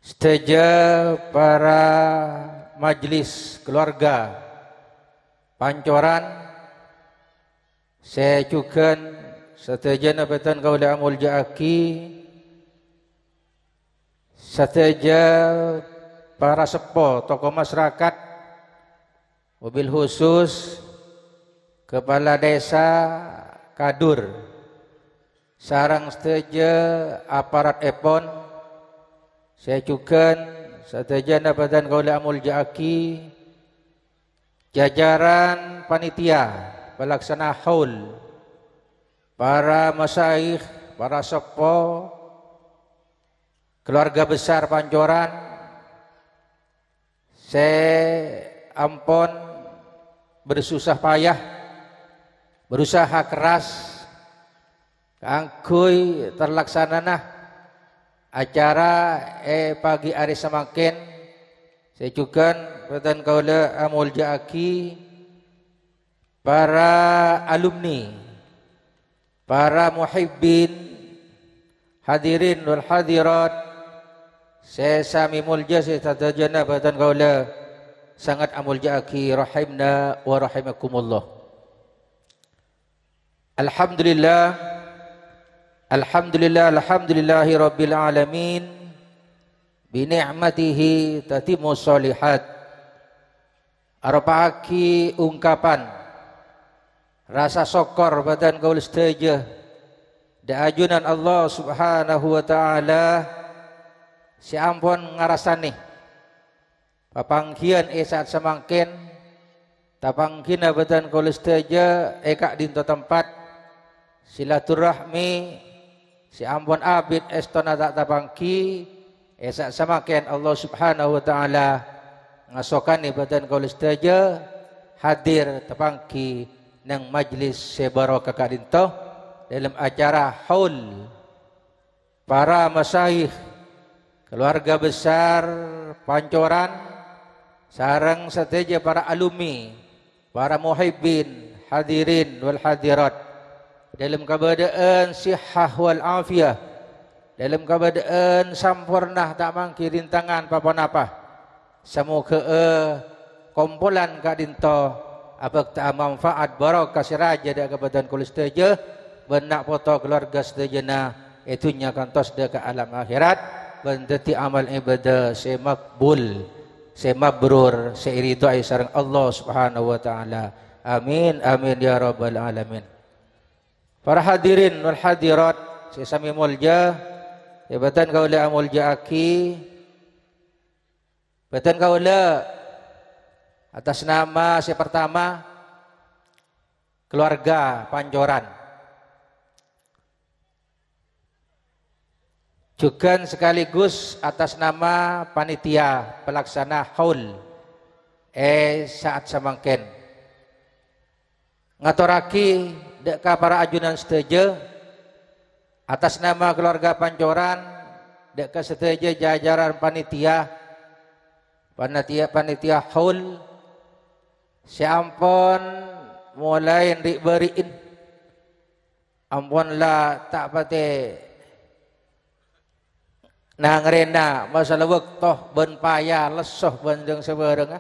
Sadhâjâ para majlis keluarga Pancoran, sè jhughân sadhâjâna bhâdhân kaulâ amoljâ'aghi, sadhâjâ para seppo tokoh masyarakat, wabil khusus Kepala Desa Kadur, sareng sadhâjâ aparat èpon, sè jhughân sadhâjâna bhâdhân kaulâ amoljâ'aghi, jajaran panitia pelaksana haul, para masyayikh, para seppo, keluarga besar Pancoran, sè ampon bersusah payah, berusaha keras kaangghuy terlaksanana acara è pagi arè samangkèn, sè jhughân bhâdhân kaulâ amoljâ'aghi, Para alumni, para muhibbin, hadirin wal hadirat, sè samè molja sè sadhâjâna bhâdhân kaulâ sanget amolja'aghi rahimna wa rahimakumullah. Alhamdulillah, alhamdulillah, alhamdulillahi rabbil alamin, bi ni'matihi tatimmu shalihat. Aropa'aghi ungkapan rasa sokkor bhâdhân kaulâ sadhâjâ dâ' ajunan Allah Subhanahu wa Ta'ala sè ampon ngarasanè papangghiyân è sa'at samangkèn, tapangghina bhâdhân kaulâ sadhâjâ è ka'dinto tempat, silaturrahmi sè ampon abit èstona ta' tapangghi, è sa'at samangkèn Allah Subhanahu wa Ta'ala ngasokanè bhâdhân kaulâ sadhâjâ hadir tapangghi neng majlis sè barokah ka'dinto dâlem acara haul para masyayikh, keluarga besar Pancoran, sareng sadhâjâ para alumni, para muhibbin, hadirin wal hadirat, dâlem kabâdâ'ân sihah wal afiyah, dâlem kabâdâ'ân samporna ta' mangghi rintangan pa-ponapa. Samoghâ'â kompolan ka'dinto abhâkta'a manfa'at barokah sè rajâ dâ' ka bhâdhân kaulâ sadhâjâ, bân na' poto keluarga sadhâjâna è dhunnya kantos dâ' ka alam akhèrat, bân dhâddhi amal ibadah sè makbul, sè mabrur, sè èridhoi sareng Allah Subhanahu wa Ta'ala. Amin, amin, ya rabbal alamin. Para hadirin wal hadirat sè samè molja, sè bhâdhân kaulâ amolja'aghi, bhâdhân kaulâ atas nama sè partama, keluarga Pancoran. Jhughân sekaligus atas nama panitia pelaksana haul è sa'at samangkèn. Ngatorraghi dâ' ka para ajunan sadhâjâ, atas nama keluarga Pancoran, dâ' ka sadhâjâ jajaran panitia, panitia, panitia haul sè ampon molaè ri'-bâri'in, ampon la ta' patè nangèrèna masalah bâkto bân paya lesso bân rèng sabhârângnga,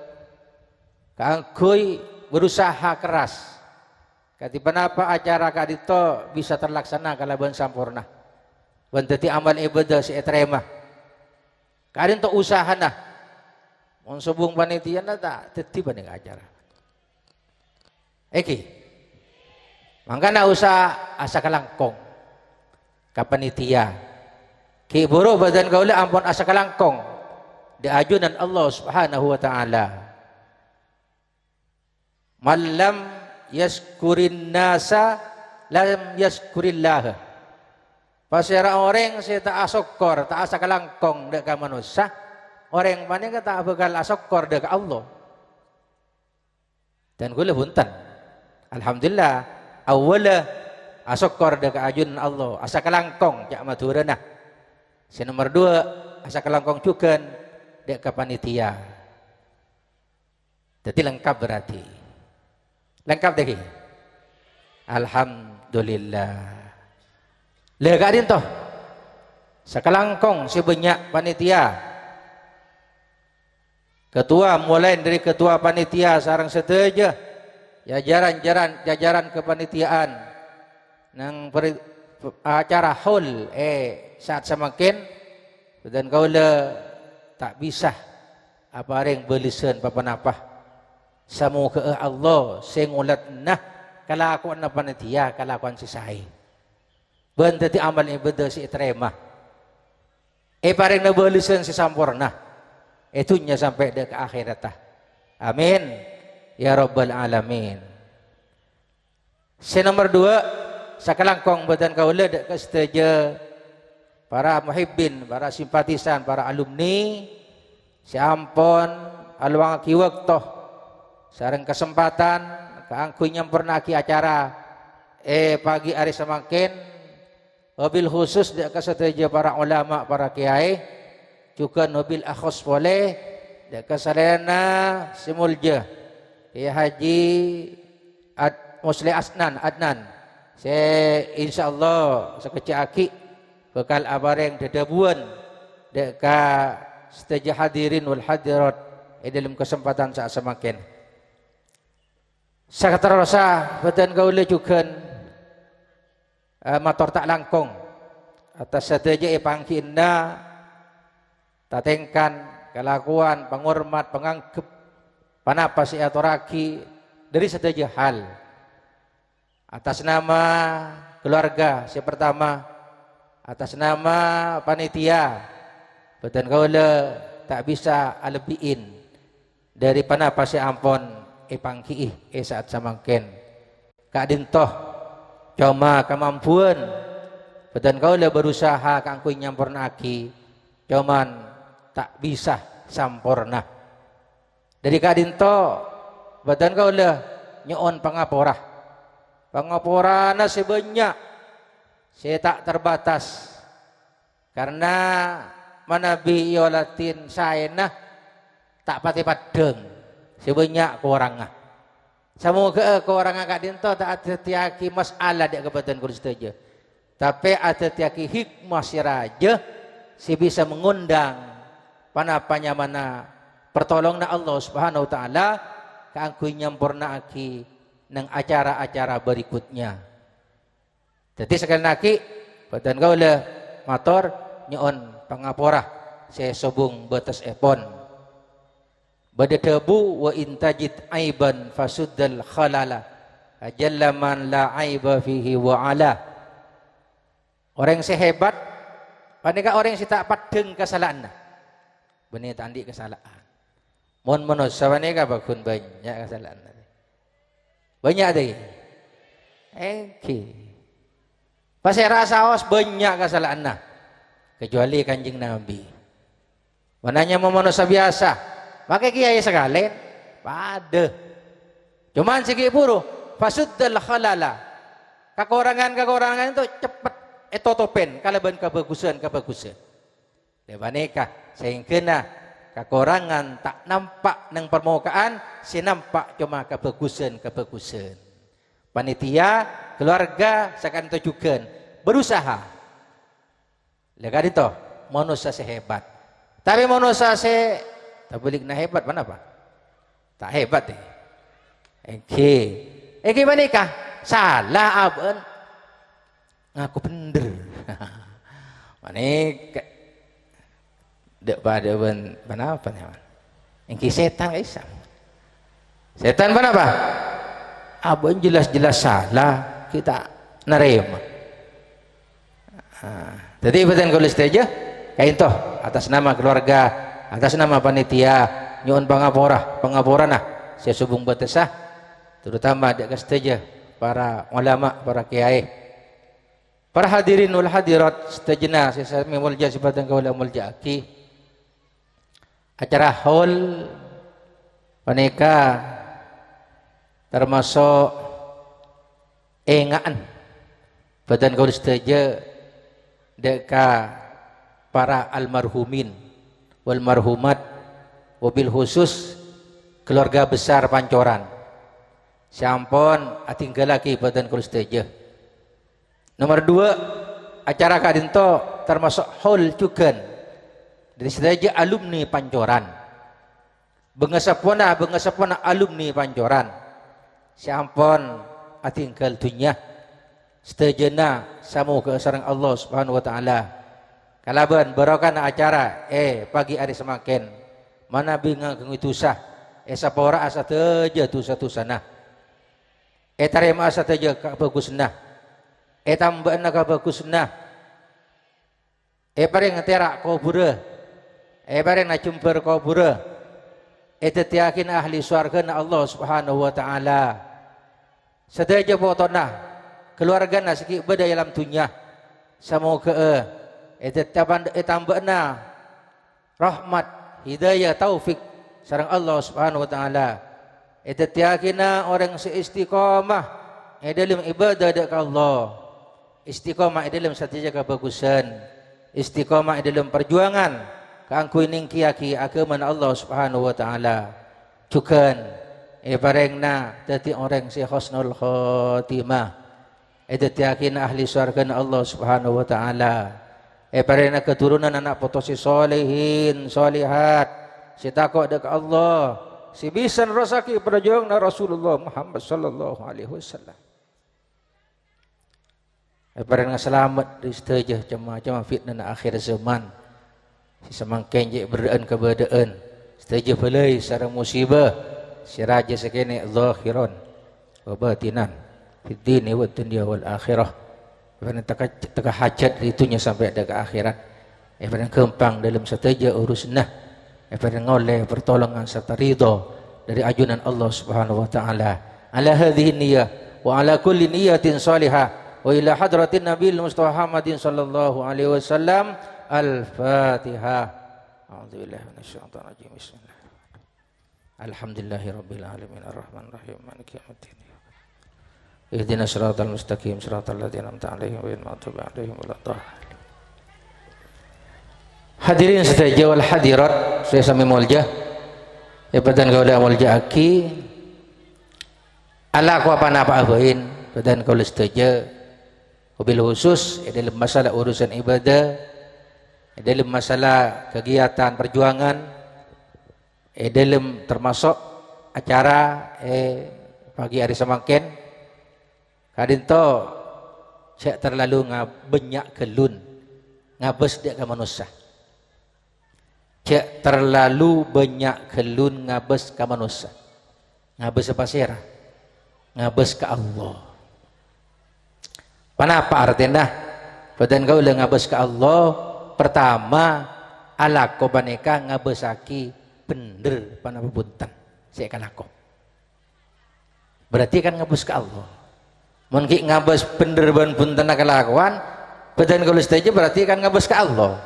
kaangghuy berusaha keras kadhi ponapa acara ka'dinto bisa terlaksana kalabân samporna bân dhâddhi amal ibadah sè ètarèma. Ka'dinto usahana. Mon sobung panitiana ta' dhâddhi panèka acara. Èngghi. Mangkana usaha asakalangkong ka panitia. Ghi' bhuru bhâdhân kaulâ ampon asakalangkong dâ' ajunan Allah Subhanahu wa Ta'ala. "Man lam yaskurin nasa, lam yaskurillah." Pasèra orèng sè ta' asokkor, ta' asakalangkong dâ' ka manossa, orèng panèka ta' bhâkal asokkor dâ' ka Allah. Dân kaulâ bhunten. Alhamdulillah, awwâlla asokkor dâ' ka ajunan Allah, asakalangkong ca' Madhurâna. Sè nomer duwâ', asakalangkong jhughân dâ' ka panitia. Dhâddhi lengkap berarti. Lengkap dhâggi'? Alhamdulillah. Lha ka'dinto. Sakalangkong sè bânnya' panitia. Ketua, mulai dari ketua panitia sareng sadhâjâ jajaran-jaran, jajaran kepanitiaan. Neng peri-, acara haul è sa'at samangkèn, bhâdhân kaulâ ta' bisa aparèng bâlessan pa-ponapa. Samoghâ'â Allah sè ngolatna kalakowanna panitia kalakowan sè saè. Bân dhâddhi amal ibadah sè ètarèma. Èparèngana bâlessan sè samporna è dhunnya sampè' dâ' ka akhèratta. Amin. Ya Rabbal Alamin. Sè nomer duwâ', sakalangkong bhâdhân kaulâ dâ' ka sadhâjâ para muhibbin, para simpatisan, para alumni sè ampon alowangaghi bâkto sareng kasempadhân kaangghuy nyamporna'aghi acara è pagi arè samangkèn. Wabil khusus dâ' ka sadhâjâ para ulama, para kèyaè, jhughân wabil akhos polè dâ' ka salèrana sè molja, Kèyaè Haji Ad-, Musleh Asnan, Adnan, sè insyaallah sakejjhâ' aghi' bhâkal aparèng dhâdhâbuwân dâ' ka sadhâjâ hadirin wal hadirat è dhâlem kasempadhân sè samangkèn. Sakaterrossa bhâdhân kaulâ jhughân, eh, mator ta' langkong atas sadhâjâ èpangghi'ânna tatèngkan, kalakowan, pangormat, panganggep, ponapa sè èatorraghi dhâri sadhâjâ hal. Atas nama keluarga sè partama, atas nama panitia, bhâdhân kaulâ ta' bisa alebbi'in dhâri ponapa sè ampon èpangghi'i è sa'at samangkèn. Ka'dinto, coma kamampuwân bhâdhân kaulâ berusaha kaangghuy nyamporna'aghi, coman ta' bisa samporna. Dhâri ka'dinto, bhâdhân kaulâ nyo'on pangapora. Pangaporana sè bânnya', sè ta' terbatas. Karna manabi èolatè saèna ta' patè paddhâng, sè bânnya' korangnga. Samoghâ'â korangnga ka'dinto ta' adhâddhiyâghi masalah dâ' ka bhâdhân kaulâ sadhâjâ, tapè adhâddhiyâghi hikmah sè rajâ sè bisa mangondhâng ponapa nyamana pertolonganna Allah Subhanahu wa Ta'ala kaangghuy nyamporna'aghi neng acara-acara berikutnya. Dhâddhi, sakalèyan aghi', bhâdhân kaulâ mator nyo'on pangapora sè sobung bâtessèpon. Bâdâ dhâbu, "Wa in tajid aiban fasuddal khalala, ajalla man la aiba fihi wa ala." Orèng sè hebat panèka orèng sè ta' paddhâng kasala'anna. Bânnè ta' andi' kasala'an. Mon manossa panèka pagghun bânnya' kasala'anna. Bânnya', ta' iyâ? Èngghi. Pasèra saos bânnya' kasala'anna, kecuali Kanjeng Nabi. Mananya mon manossa biyasa, makè kèyaè sakalèn, padâ. Coman sè ghi' bhuru, fasuddal khalala. Kakorangan-kakorangan itu cepet ètotopèn kalabân kabhâghusân-kabhâghusân. Lè panèka, saèngghâna kakorangan ta' nampa' neng parmoka'an, sè nampa' coma kabhâghusân-kabhâghusân. Panitia, keluarga, saka'dinto jhughân berusaha. Lè ka'dinto, manossa sè hebat. Tapè manossa sè, tabâlikna hebat, ponapa? Ta' hebat, è? Èngghi. Èngghi panèka, sala abâ'na. Ngako bhendher. Panèka. Dâ' padâ bân ponapa, nyaman? Èngghi sètan ka'issa'. Sètan ponapa? Abâ'na jelas-jelas sala, ghi' ta' narèma. Ah, dhâddhi bhâdhân kaulâ sadhâjâ, ka'dinto, atas nama keluarga, atas nama panitia, nyo'on pangapora, pangaporana sè sobung bâtessa, terutama dâ' ka sadhâjâ para ulama, para kèyaè. Para hadirin wal hadirat sadhâjâna sè samè molja sè bhâdhân kaulâ molja'aghi. Acara haul panèka tamaso' ènga'an bhâdhân kaulâ sadhâjâ dâ' ka para almarhumin wal marhumat, wabil khusus keluarga besar Pancoran sè ampon adhinggallaghi bhâdhân kaulâ sadhâjâ. Nomer duwâ', acara ka'dinto tamaso' haul jhughân dhâri sadhâjâ alumni Pancoran. Bângaseppona, bângaseppona alumni Pancoran sè ampon adhinggâl dhunnya. Sadhâjâna samoghâ sareng Allah Subhanahu wa Ta'ala kalabân barokahna acara è pagi arè samangkèn manabi ngaghângguy dhusa, èsapora'a sadhâjâ dhusa-dhusana. Ètarèma'a sadhâjâ kabhâghusânna, ètambâ'âna kabhâghusânna, èparèng tèra' kobhurrâ, èparèng jembhâr kobhurrâ, èdhâddhiyâghina ahli sowarghâna Allah Subhanahu wa Ta'ala. Sadhâjâ potona, kaluwargana sè ghi' bâdâ è alam dhunnya, samoghâ'â èdhâddhiyâ-, ètambâ'âna rahmat, hidayah, taufik sareng Allah Subhanahu wa Ta'ala. Èdhâddhiyâghina orèng sè istiqomah è dhâlem ibadah dâ' ka Allah. Istiqomah è dhâlem sadhâjâ kabhâghusân. Istiqomah è dhâlem parjuwangan kaangghuy nèngghiyâghi aghâmana Allah Subhanahu wa Ta'ala. Jhughân Èparèngana dhâddhi orèng sè husnul khotimah. Èdhâddhiyâghina ahli sowarghâna Allah Subhanahu wa Ta'ala. Èparèngana katoronan ana' poto sè solehin, solehat, sè tako' dâ' ka Allah, sè bisa nerrossaghi parjuwanganna Rasulullah Muhammad sallallahu alaihi wasallam. Èparèngana salamet dhâri sadhâjâ cem-macemma fitnana akhir zaman. Sè samangkèn cè' berrâ'ân kabâdâ'ân, sadhâjâ bâlâi sareng musibâ sè rajâ sakènè' zahiran wa batinan, fid dini wad dunya wal akhirah. Èparèngana teka, teka hajat dhâri dhunnya sampè' dâ' ka akhèrat. Èparèngana ghâmpang dâlem sadhâjâ urusanna. Èparèngana ollè partolongan sarta ridho dhâri ajunan Allah Subhanahu wa Ta'ala. Ala hadhihi niyyah wa ala kulli niyyatin shalihah wa ila hadratin Nabi Mustafa Muhammadin sallallahu alaihi wasallam. Al-Fatihah. A'udzubillahi minasyaitonir rajim. Bismillah. Alhamdulillahirabbil alamin, arrahmanirrahim, maliki yaumiddin. Ihdinas siratal mustaqim, siratal ladzina an'amta 'alaihim, ghairil maghdubi 'alaihim waladdallin. Hadirin sadhâjâ wal hadirat sè samè molja, sè bhâdhân kaulâ amolja'aghi, alako apa-napa abâin bhâdhân kaulâ sadhâjâ, wabil khusus è dâlem masalah urusan ibadah, è dâlem masalah kegiatan perjuangan, è dâlem termasuk acara è pagi arè samangkèn, ka'dinto jhâ' terlalu nga-, bânnya' ghâllun ngabâs dâ' ka manossa. Jhâ' terlalu bânnya' ghâllun ngabâs ka manossa. Ngabâs ka pasèra? Ngabâs ka Allah. Ponapa artèna? Bhâdhân kaulâ ngabâs ka Allah, partama, alako panèka ngabâssaghi bhendher ponapa bhunten sè èkalako. Berarti kan ngabâs ka Allah. Mon ghi' ngabâs bhendher bân bhuntenna kalakowan, bhâdhân kaulâ sadhâjâ berarti kan ngabâs ka Allah.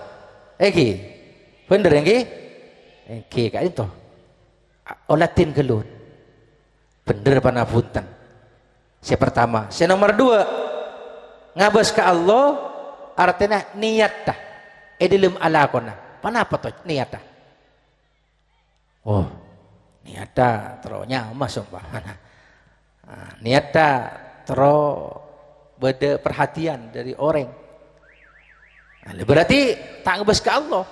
Èngghi? Bhendher, èngghi? Èngghi, ka'dinto. A-, oladhin ghâllun. Bhendher ponapa bhunten. Sè partama. Sè nomer duwâ', ngabâs ka Allah, artèna niyatta è dâlem alakona. Ponapa to niyatta? Oh, niyatta terro nyama, sompamana. Ah, niyatta terro bâdâ perhatian dâri orèng. Nah, berarti ta' ngabâs ka Allah.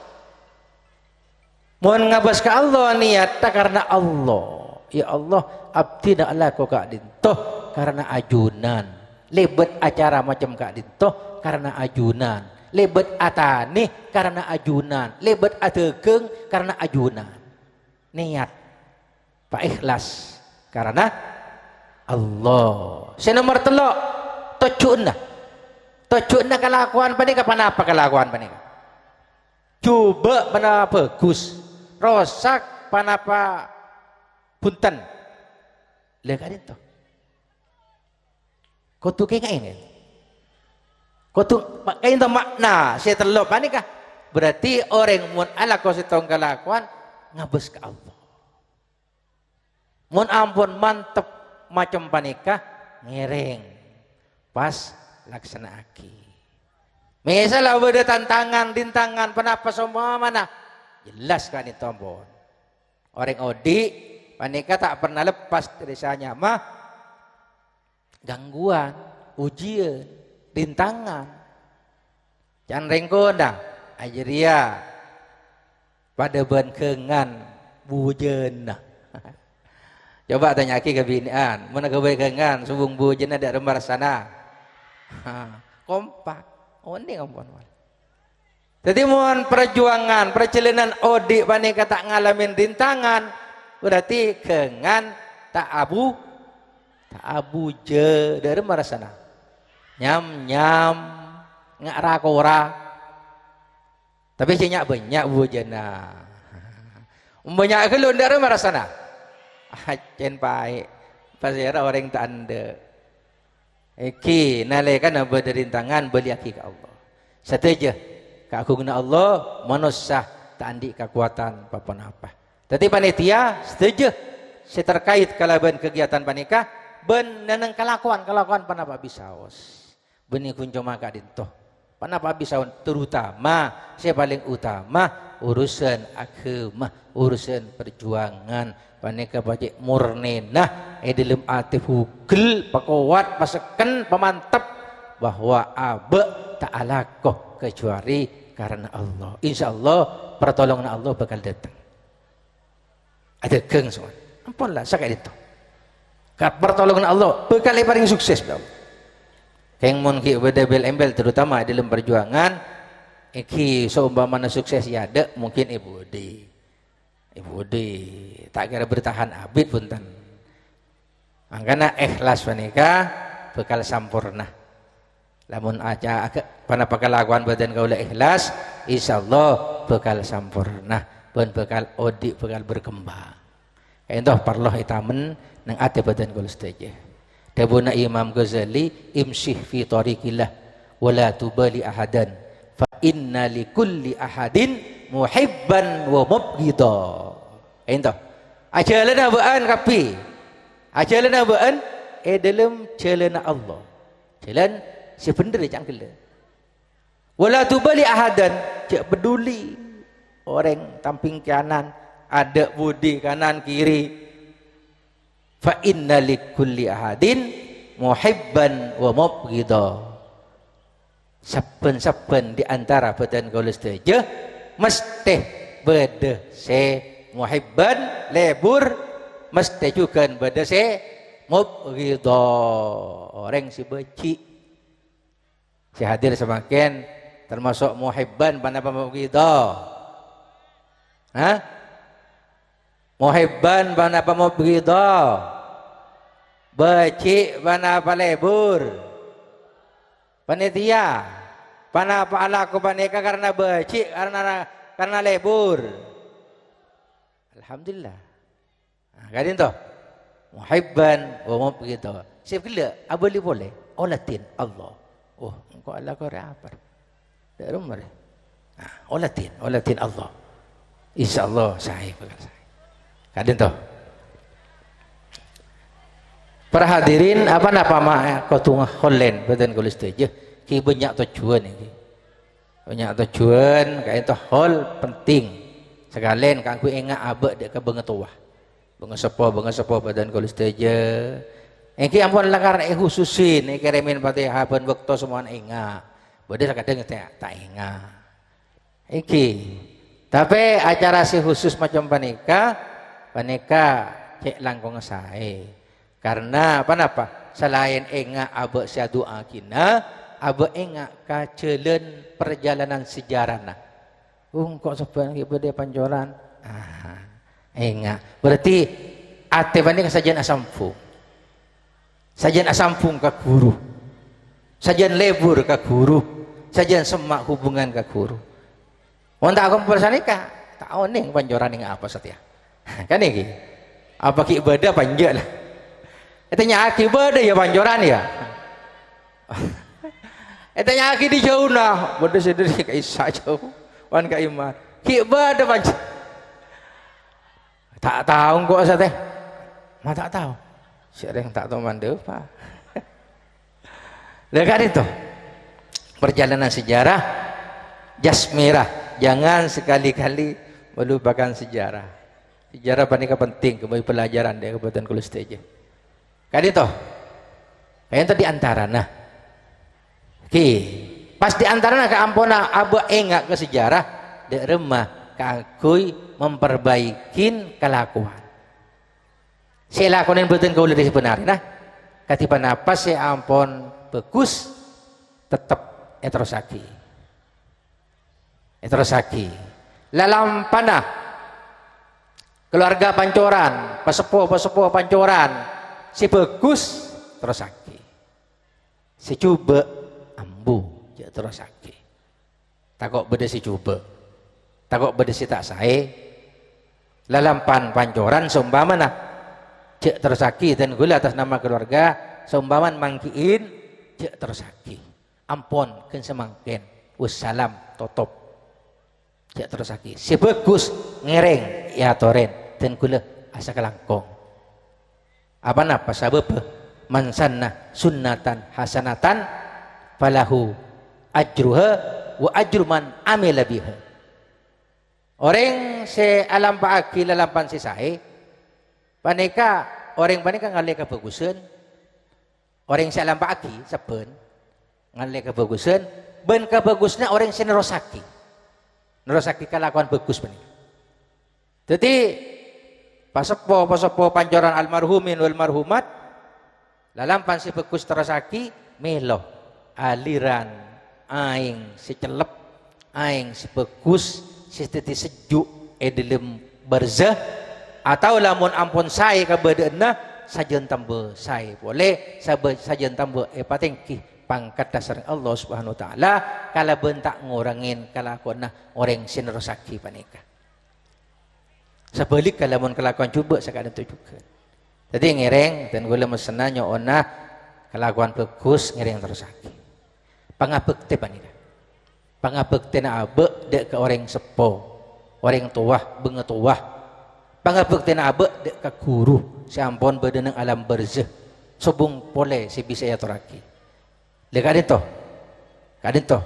Mon ngabâs ka Allah, niyatta karna Allah. "Ya Allah, abdhina alako ka'dinto karna ajunan. Lèbât acara macem ka'dinto karna ajunan. Lèbât atanè karna ajunan. Lèbât adhâghâng karna ajunan." Niyat. Pa ikhlas karana Allah. Sè nomer tello', tojjhuwânna. Tojjhuwânna kalakowan panèka, ponapa kalakowan panèka? Jhubâ' ponapa bhâghus, rosak ponapa bhunten. Lha, ka'dinto. Kodhu kèngèng, ya. Kodhu ma-, ka'dinto makna sè tello' panèka. Berarti orèng mon alako sèttong kalakowan, ngabâs ka Allah. Mon ampon mantep macem panèka, ngèrèng, pas laksana'aghi. Mèsalla bâdâ tantangan, rintangan, ponapa sompamana, jelas ka'dinto ampon. Orèng odi' panèka ta' perna lepas dâri sè anyama gangguan, ujian, rintangan. Can rèng kona, ajârèya padâ bân ghângan bujâna. Coba tanya'aghi ka binè'an, mon aghâbây ghângan, sobung bujâna dâ' remma rassana? Kompak, onèng ampon, wal. Dhâddhi, mon parjuwangan, parjhâlânan odi' panèka ta' ngalamè rintangan, berarti ghângan ta' abu-, ta' abujâ dâ' remma rassana. Nyam-nyam, nga'-ra-kora. Tapè jhâ' nya'-bânnya' bujâna. Bânnya' ghâllu dâ' remma rassana. Accèn paè'. Pasèra orèng ta' endâ'. Èngghi, nalèkana bâdâ rintangan, bâliyaghi ka Allah. Sadhâjâ kaagunganna Allah, manossa ta' andi' kakowadhân pa-ponapa. Dhâddhi, panitia sadhâjâ sè terkait kalabân kegiatan panèka bân nèng kalakowan-kalakowan ponapa bisaos. Bânnè ghun coma ka'dinto. Ponapa bisaos, terutama sè palèng utama urusan aghâma, urusan parjuwângan, panèka pajhât murnèna è dhâlem atè bhugel, pakowat, pasekken, pamantep bahwa abâ' ta' alako kajhâbhâri karana Allah. Insyaallah, partolonganna Allah bhâkal dâteng. Adhâghâng, sowan. Ampon la, saka'dinto. Ka-, partolonganna Allah, bhâkal èparèng sukses bi' Allah. Kèng mon ghi' bâdâ bel-embel, terutama è dhâlem parjuwângan, èngghi saompamana sukses è adâ', mungkin è budi. È budi. Ta' kèra bertahan abit, bhunten. Mangkana ikhlas panèka bhâkal samporna. Lamon aca-, aga-, ponapa kalakowan bhâdhân kaulâ ikhlas, insyaallah bhâkal samporna, bân bhâkal odi', bhâkal berkembang. Kaènto parlo ètamen neng atè bhâdhân kaulâ sadhâjâ. Dhâbuna Imam Ghazali, "Imsyih fi thariqillah, wa la tubali ahadan, fa inna li kulli ahadin muhibban wa mubghidha." Kaènto. Ajhâlâna bâ'ân kabbhi. Ajhâlâna bâ'ân è dhâlem jhâlânna Allah. Jhâlân sè bhendher, ca'na ghellâ'. "Wa la tubali ahadan," jhâ' peduli orèng samping kanan, adâ' budi, kanan kiri. "Fa inna li kulli ahadin muhibban wa mubghidha." Sabbhân-sabbhân di antara bhâdhân kaulâ sadhâjâ mastè bâdâ sè muhibban, lebur, mastè jhughân bâdâ sè mubghidha, orèng sè bâji'. Sè hadir samangkèn tamaso' muhibban ponapa mubghidha? Hah? Muhibban ponapa mubghidha? Bâji' ponapa lebur? Panitia, ponapa alako panèka karana bâji', karana, karana lebur? Alhamdulillah. Nah, ka'dinto. Muhibban wa mubghidha. Sè ghellâ' abâli polè. Oladhin Allah. Oh, engko' Allah kore apa? Dâ' remma rè. Nah, oladhin, oladhin Allah. Insyaallah saè, bhâkal saè. Ka'dinto. Para hadirin, apa napa ma-, kodhu ngahollèn bhâdhân kaulâ sadhâjâ? Ghi' bânnya' tojjhuwân iki. Bânnya' tojjhuwân, kaènto hol penting. Sakalèn kaangghuy enga' abâ' dâ' ka bângatowa. Bângaseppo, bângaseppo bhâdhân kaulâ sadhâjâ. Èngghi ampon lakar èhususin, èkèrèmèn Fatihah bân bâkto samowana enga'. Bâdâ sakadhâng ta', ta' enga'. Èngghi. Tapè acara sè husus macem panèka, panèka cè' langkong saè. Karna ponapa? Salaèn enga' abâ' sè adu'aaghinah, abâ' enga' ka jhâlân parjhâlânan sejarana. Engko' sabbhân ghi' bâdâ pancoran. Ah, enga'. Berarti atè panèka sajân asambhung. Sajân asambhung ka ghuru. Sajân lebur ka ghuru. Sajân semma' hubungan ka ghuru. Mon ta' akompol sanèka, ta' onèng pancoran enga' apa satèya. Kan èngghi? Apa ghi' bâdâ apa enjâ' la? Ètanya'aghi bâdâ ya pancoran ya? Ètanya'aghi dâri jhâuna, bâdâ sè dâri ka'issa' jhâu, wan ka'imma. Ghi' bâdâ panc-, ta' tao engko' satèya. Ma' ta' tao. Sè rèng ta' tao mandhâpa. Lah, ka'dinto. Perjalanan sejarah, jas merah. Jangan sekali-kali melupakan sejarah. Sejarah panèka penting, kembali pelajaran dâ' ka bhâdhân kaulâ sadhâjâ. Ka'dinto. Ka'dinto di antarana. Oke. Pas di antarana kaamponna abâ' enga' ka sejarah, dâ' remma kaangghuy memperbaikin kalakowan. Sè èlakonè bhâdhân kaulâ dâri sabânarèna, kadhi ponapa sè ampon bhâghus, tettep èterrossaghi. Èterrossaghi. Lalampana kalowarga pancoran, paseppo-paseppo pancoran, sè bhâghus, terrossaghi. Sè jhubâ', ambu, jhâ' terrossaghi. Tako' bâdâ sè jhubâ'. Tako' bâdâ sè ta' saè. Lalampan pancoran saompamana, jhâ' terrossaghi, dhân ghulâ atas nama keluarga, saompamana manggi'in, jhâ' terrossaghi. Ampon, ghân samangkèn. Wassalam, totop. Jhâ' terrossaghi. Sè bhâghus, ngèrèng, èatorè, dhân ghulâ asakalangkong. Apa napa sabâbbhâ? "Man sanna sunnatan hasanatan falahu ajruha wa ajru man amila biha." Orèng sè alampa'aghi lalampan sè saè, panèka, orèng panèka ngallè kabhâghusân. Orèng sè alampa'aghi sabbhân ngallè kabhâghusân, bân kabhâghusânna orèng sè nerrossaghi. Nerrossaghi kalakowan bhâghus panèka. Dhâddhi, paseppo-paseppo pancoran almarhumin wal marhumat, lalampan sè bhâghus terrossaghi, mèlo aliran aèng sè cellep, aèng sè bhâghus, sè dhâddhi sejuk è dhâlem barzah, atau lamon ampon saè kabâdâ'ânna, sajân tamba saè polè, sabâ-, sajân tamba èpatèngghi pangkaddhâ sareng Allah Subhanahu wa Ta'ala, kalabân ta' ngorangè kalakowanna orèng sè nerrossaghi panèka. Sabhâligghâ, lamon kalakowan jhubâ' saka'dinto jhughân. Dhâddhi ngèrèng, dân kaulâ messenna nyo'ona kalakowan bhâghus ngèrèng terrossaghi. Pangabhâktè panèka. Pangabhâktèna abâ' dâ' ka orèng seppo, orèng towa, bângatowa. Pangabhâktèna abâ' dâ' ka ghuru sè ampon bâdâ neng alam barzah, sobung polè sè bisa èatorraghi. Lha ka'dinto. Ka'dinto.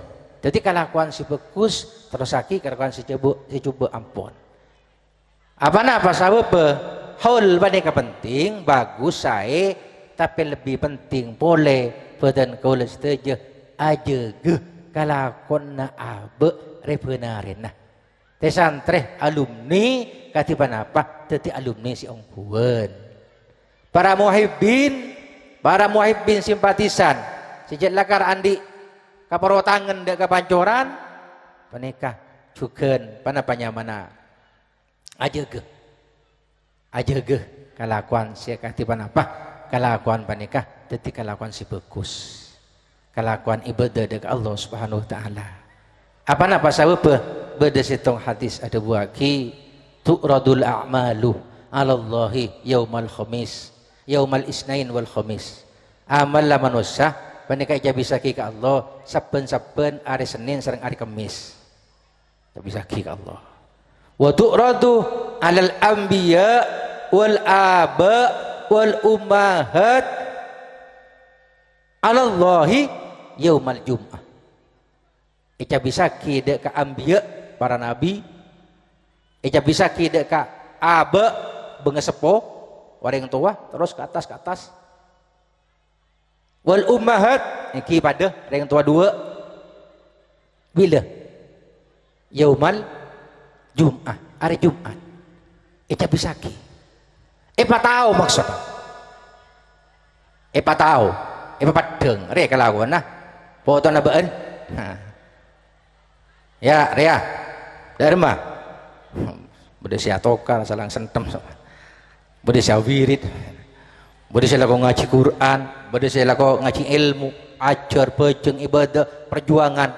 Dhâddhi kalakowan sè bhâghus terrossaghi, kalakowan sè jhubâ', sè jhubâ' ampon. Apa napa sabâbbhâ? Haul panèka penting, bhâghus, saè, tapè lebbi penting polè bhâdhân kaulâ sadhâjâ ajâgâ kalakowanna abâ' rè-bânarèna. Tè-santrè, alumni, kadhi ponapa dhâddhi alumni sè ongghuwân. Para muhibbin, para muhibbin simpatisan, sè jhâ' lakar andi' kaparottangan dâ' ka pancoran, panèka jhughân ponapa nyamana ajâgâ. Ajâgâ kalakowan sè kadhi ponapa, kalakowan panèka dhâddhi kalakowan sè bhâghus. Kalakowan ibâdâ dâ' ka Allah Subhanahu wa Ta'ala. Apa napa sabâbbhâ? Bâdâ sèttong hadis adhâbuwâghi, "Tu'radul a'malu 'alallahi yaumal khamis, yaumal isnain wal khamis." Amalla manossa panèka ècabisaghi ka Allah sabbhân-sabbhân arè Sennèn sareng arè Kemmès. Ècabisaghi ka Allah. "Wa tu'radu 'alal anbiya wal aba wal ummahat 'alallahi yaumal jum'ah." Ècabisaghi dâ' ka anbiya, para nabi. Ècabisaghi dâ' ka aba, bângaseppo, orèng towa, terros ka attas, ka attas. Wal ummahat, èngghi padâ, rèng towa duwâ'. Bilâ? Yaumal Jum'ah, arè Jum'at. Ècabisaghi. Èpatao maksodda. Èpatao, èpapeddhâng, rè kalakowanna potona bâ'ân. Ha. Ya, rèya. Dâ'remma? Bâdâ sè atokar, salang senthem. Bâdâ sè awirid. Bâdâ sè lako ngajhi Qur'an, bâdâ sè lako ngajhi èlmo, ajhâr, bhâjâng, ibâdâ, parjuwângan.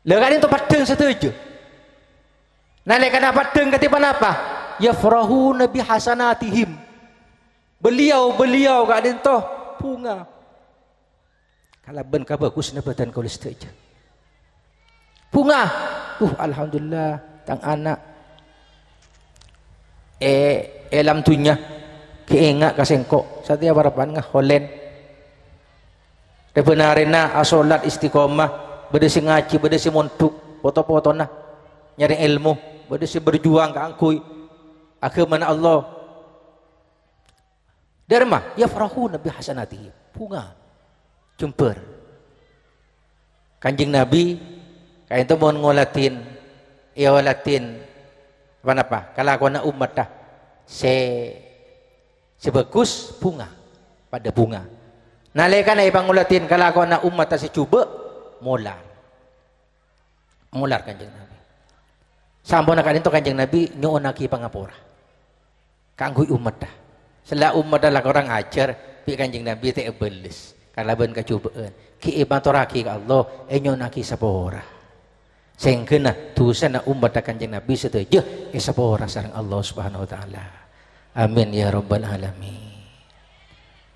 Lha, ka'dinto peddhâng sadhâjâ. Nalèkana peddhâng kadhi ponapa? Yafrahuna bihasanatihim. Beliau-beliau ka'dinto bhunga kalabân kabhâghusânna bhâdhân kaulâ sadhâjâ. Bhunga, "Uh, alhamdulillah, tang ana' è, è alam dhunnya ghi' enga' ka sèngko', satèya parappa'na ngaholen." Rè-bânarèna asolat istiqomah, bâdâ sè ngajhi, bâdâ sè mondhuk, poto-potona nyarè èlmo, bâdâ sè berjuang kaangghuy aghâmana Allah. Dâ'remma? Yafrahuna bihasanatihim. Bhunga. Jembhâr. Kanjeng Nabi, ka'dinto mon ngoladhin, èyoladhin, ponapa? Kalakowanna ommatta sè, sè bhâghus, bhunga. Padâ bhunga. Nalèkana èpangoladhin kalakowanna ommatta sè jhubâ', molar. Molar Kanjeng Nabi. Samponna ka'dinto Kanjeng Nabi nyo'onnaghi pangapora kaangghuy ommatta. Sella ommatta la korang ajhâr, bi' Kanjeng Nabi ta' èbâles kalabân kajhubâ'ân. Ghi' èmatorraghi ka Allah, ènyo'onnaghi sapora. Sèngghâna dhusana ommatta Kanjeng Nabi sadhâjâ èsapora sareng Allah Subhanahu wa Ta'ala. Amin ya rabbal alamin.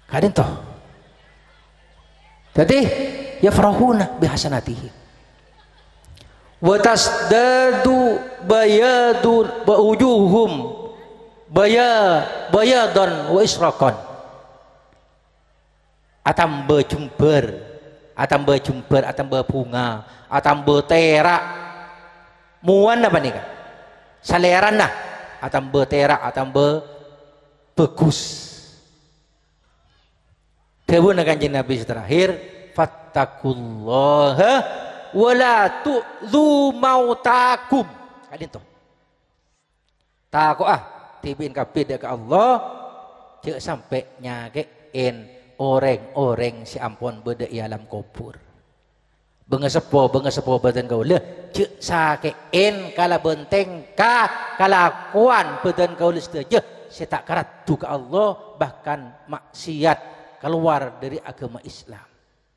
Ka'dinto. Dhâddhi, yafrahuna bihasanatihim. Wa tasdadu bayadu, ba-, wujuhuhum baya-, bayadan wa isyraqan. Atamba jembhâr, atamba jembhâr, atamba bhunga, atamba tèra'. Mowana panèka. Salèrana atamba tèra', atamba bhâghus. Dhâbuna Kanjeng Nabi sè terakhir, "Fattaqullaha wa la tu'dzu mautakum." Ka'dinto. Tako'a dhibi'in kabbhi dâ' ka Allah, jhâ' sampè' nyakè'è orèng-orèng sè ampon bâdâ è alam kobhur. Bângaseppo, bângaseppo bâdân kaulâ, jhâ' sakè'è kalabân tèngka kalakowan bâdân kaulâ sadhâjâ sè ta' karaddhu ka Allah, bahkan maksiat, kalowar dâri aghâma Islam.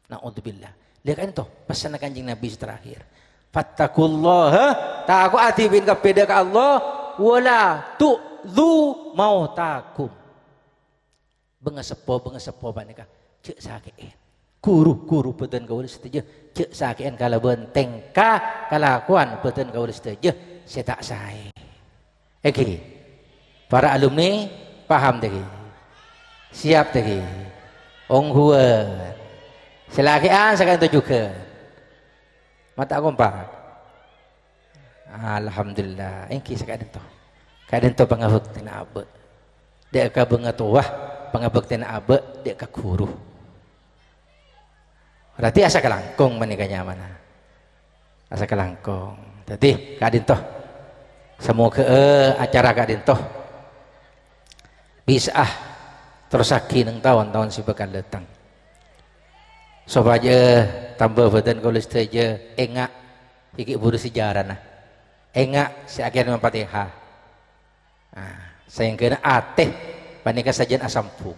Na'udzubillah. Lha ka'dinto pessenna Kanjeng Nabi sè terakhir. "Fattaqullaha," tako'a dhibi'in kabbhi dâ' ka Allah, "wa la tu'dzu mautakum." Bângaseppo, bângaseppo panèka, jhâ' sakè'è. Ghuru, ghuru bâdân kaulâ sadhâjâ, jhâ' sakè'è kalabân tèngka kalakowan bâdân kaulâ sadhâjâ sè ta' saè. Èngghi. Para alumni, paham ta' èngghi? Siap ta' èngghi? Ongghuwân. Sè lakè'an saka'dinto jhughân. Ma' ta' kompak? Alhamdulillah. Èngghi saka'dinto. Ka'dinto pangabhâktèna abâ'. Dâ' ka bângatowa, pangabhâktèna abâ' dâ' ka ghuru. Berarti asakalangkong panèka nyamana. Asakalangkong. Dhâddhi, ka'dinto. Samoghâ'â acara ka'dinto bisa'a terrossaghi neng taon-taon sè bhâkal dâteng. Sopajâ tamba bâdân kaulâ sadhâjâ enga' ghi' bhuru sejarana. Enga' sè akhèrra Fatihah. Ah, saèngghâna atè panèka sajân asambhung.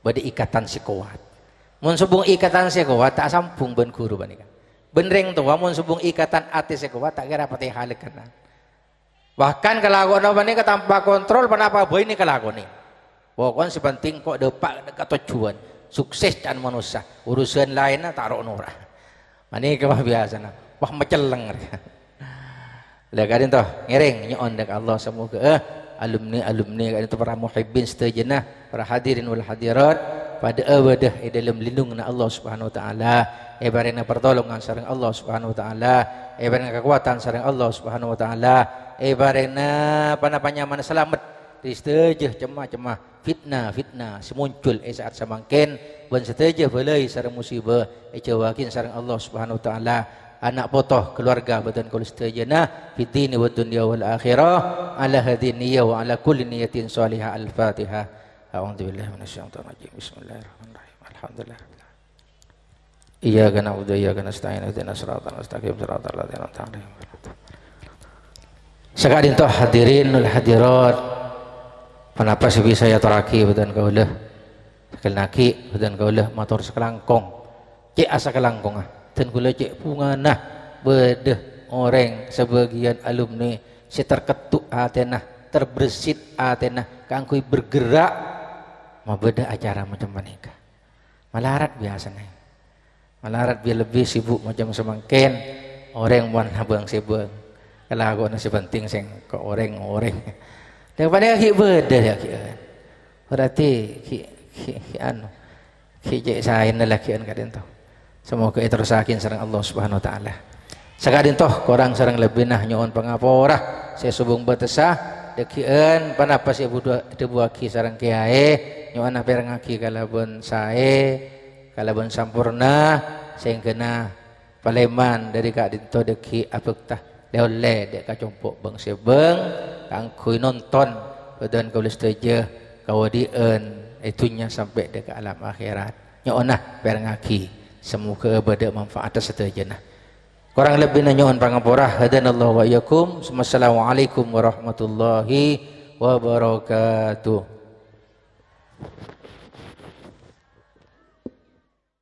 Bâdâ ikatan sè kowat. Mon sobung ikatan sè kowat, ta' asambhung bân ghuru panèka. Bân rèng towa, mon sobung ikatan atè sè kowat, ta' kèra patè halèkana. Bahkan kalakowanna panèka tanpa kontrol, ponapa bhâi èkalakonè. Pokokna sè penting ko' dâpa' ka tojjhuwân. Sukses ca'na manossa. Urusan laènna ta' ro'-noro'. Panèka mah biyasana. Wah, macelleng. Lah, ka'dinto, ngèrèng, nyo'on dâ' ka Allah, samoghâ, eh, alumni-alumni ka'dinto para muhibbin sadhâjâna, para hadirin wal hadirat, padâ'â bâdâ è dâlem lindunganna Allah Subhanahu wa Ta'ala, èparèngana pertolongan sareng Allah Subhanahu wa Ta'ala, èparèngana kakowadhân sareng Allah Subhanahu wa Ta'ala, èparèngana ponapa nyamana salamet dâri sadhâjâ cem-macemma fitna-fitna sè muncul è sa'at samangkèn, bân sadhâjâ bâlâi sareng musibâ èjâuwaghi sareng Allah Subhanahu wa Ta'ala, ana' poto, kalowarga bâdân kaulâ sadhâjâna, fid dini wad dunya wal akhirah, ala hadhihi niyyah wa ala kulli niyyatin shalihah. Al-Fatihah. A'udzubillahi minasyaitonir rajim. Bismillahirrahmanirrahim. Alhamdulillah. Iyyaka na'budu wa iyyaka nasta'in. Ihdinas siratal mustaqim, siratal ladzina an'amta 'alaihim. Saka'dinto hadirin wal hadirat, ponapa sè bisa èatorraghi bâdân kaulâ? Sakèng aghi' bâdân kaulâ mator sakalangkong. Cè' asakalangkongnga. Dân kaulâ cè' bhungana bâdâ orèng sabâgiyân alumni sè terketuk atèna, terbersit atèna kaangghuy bergerak mabâdâ acara macem panèka. Malarat biyasana. Malarat bi-, lebbi sibuk macem samangkèn, orèng mon abâng-sèbâng. Kalakowanna sè penting sèngko' orèng-orèng. Dâ' panèka ghi' bâdâ ya, ghi'. Berarti ghi', ghi', ghi' anu, ghi' cè' saèna lagghi'ân ka'dinto. Samoghâ èterrossaghi sareng Allah Subhanahu wa Ta'ala. Saka'dinto, korang sareng lebbina nyo'on pangapora sè sobung bâtessa, dhâggi'ân ponapa sè budhu-, èdhâbuwâghi sareng kèyaè, nyo'ona pèrengngaghi kalabân saè, kalabân samporna, saèngghâna palèman dâri ka'dinto dhâggi' abhâkta lè-ollè dâ' ka compo' bâng-sèbâng kaangghuy nonton bâdân kaulâ sadhâjâ kaodi'ân è dhunnya sampè' dâ' ka alam akhèrat. Nyo'ona pèrengngaghi, samoghâ bâdâ manfaatta sadhâjâna. Korang lebbina nyo'on pangapora. Hadanallahu wa iyyakum. Assalamualaikum warahmatullahi wabarakatuh.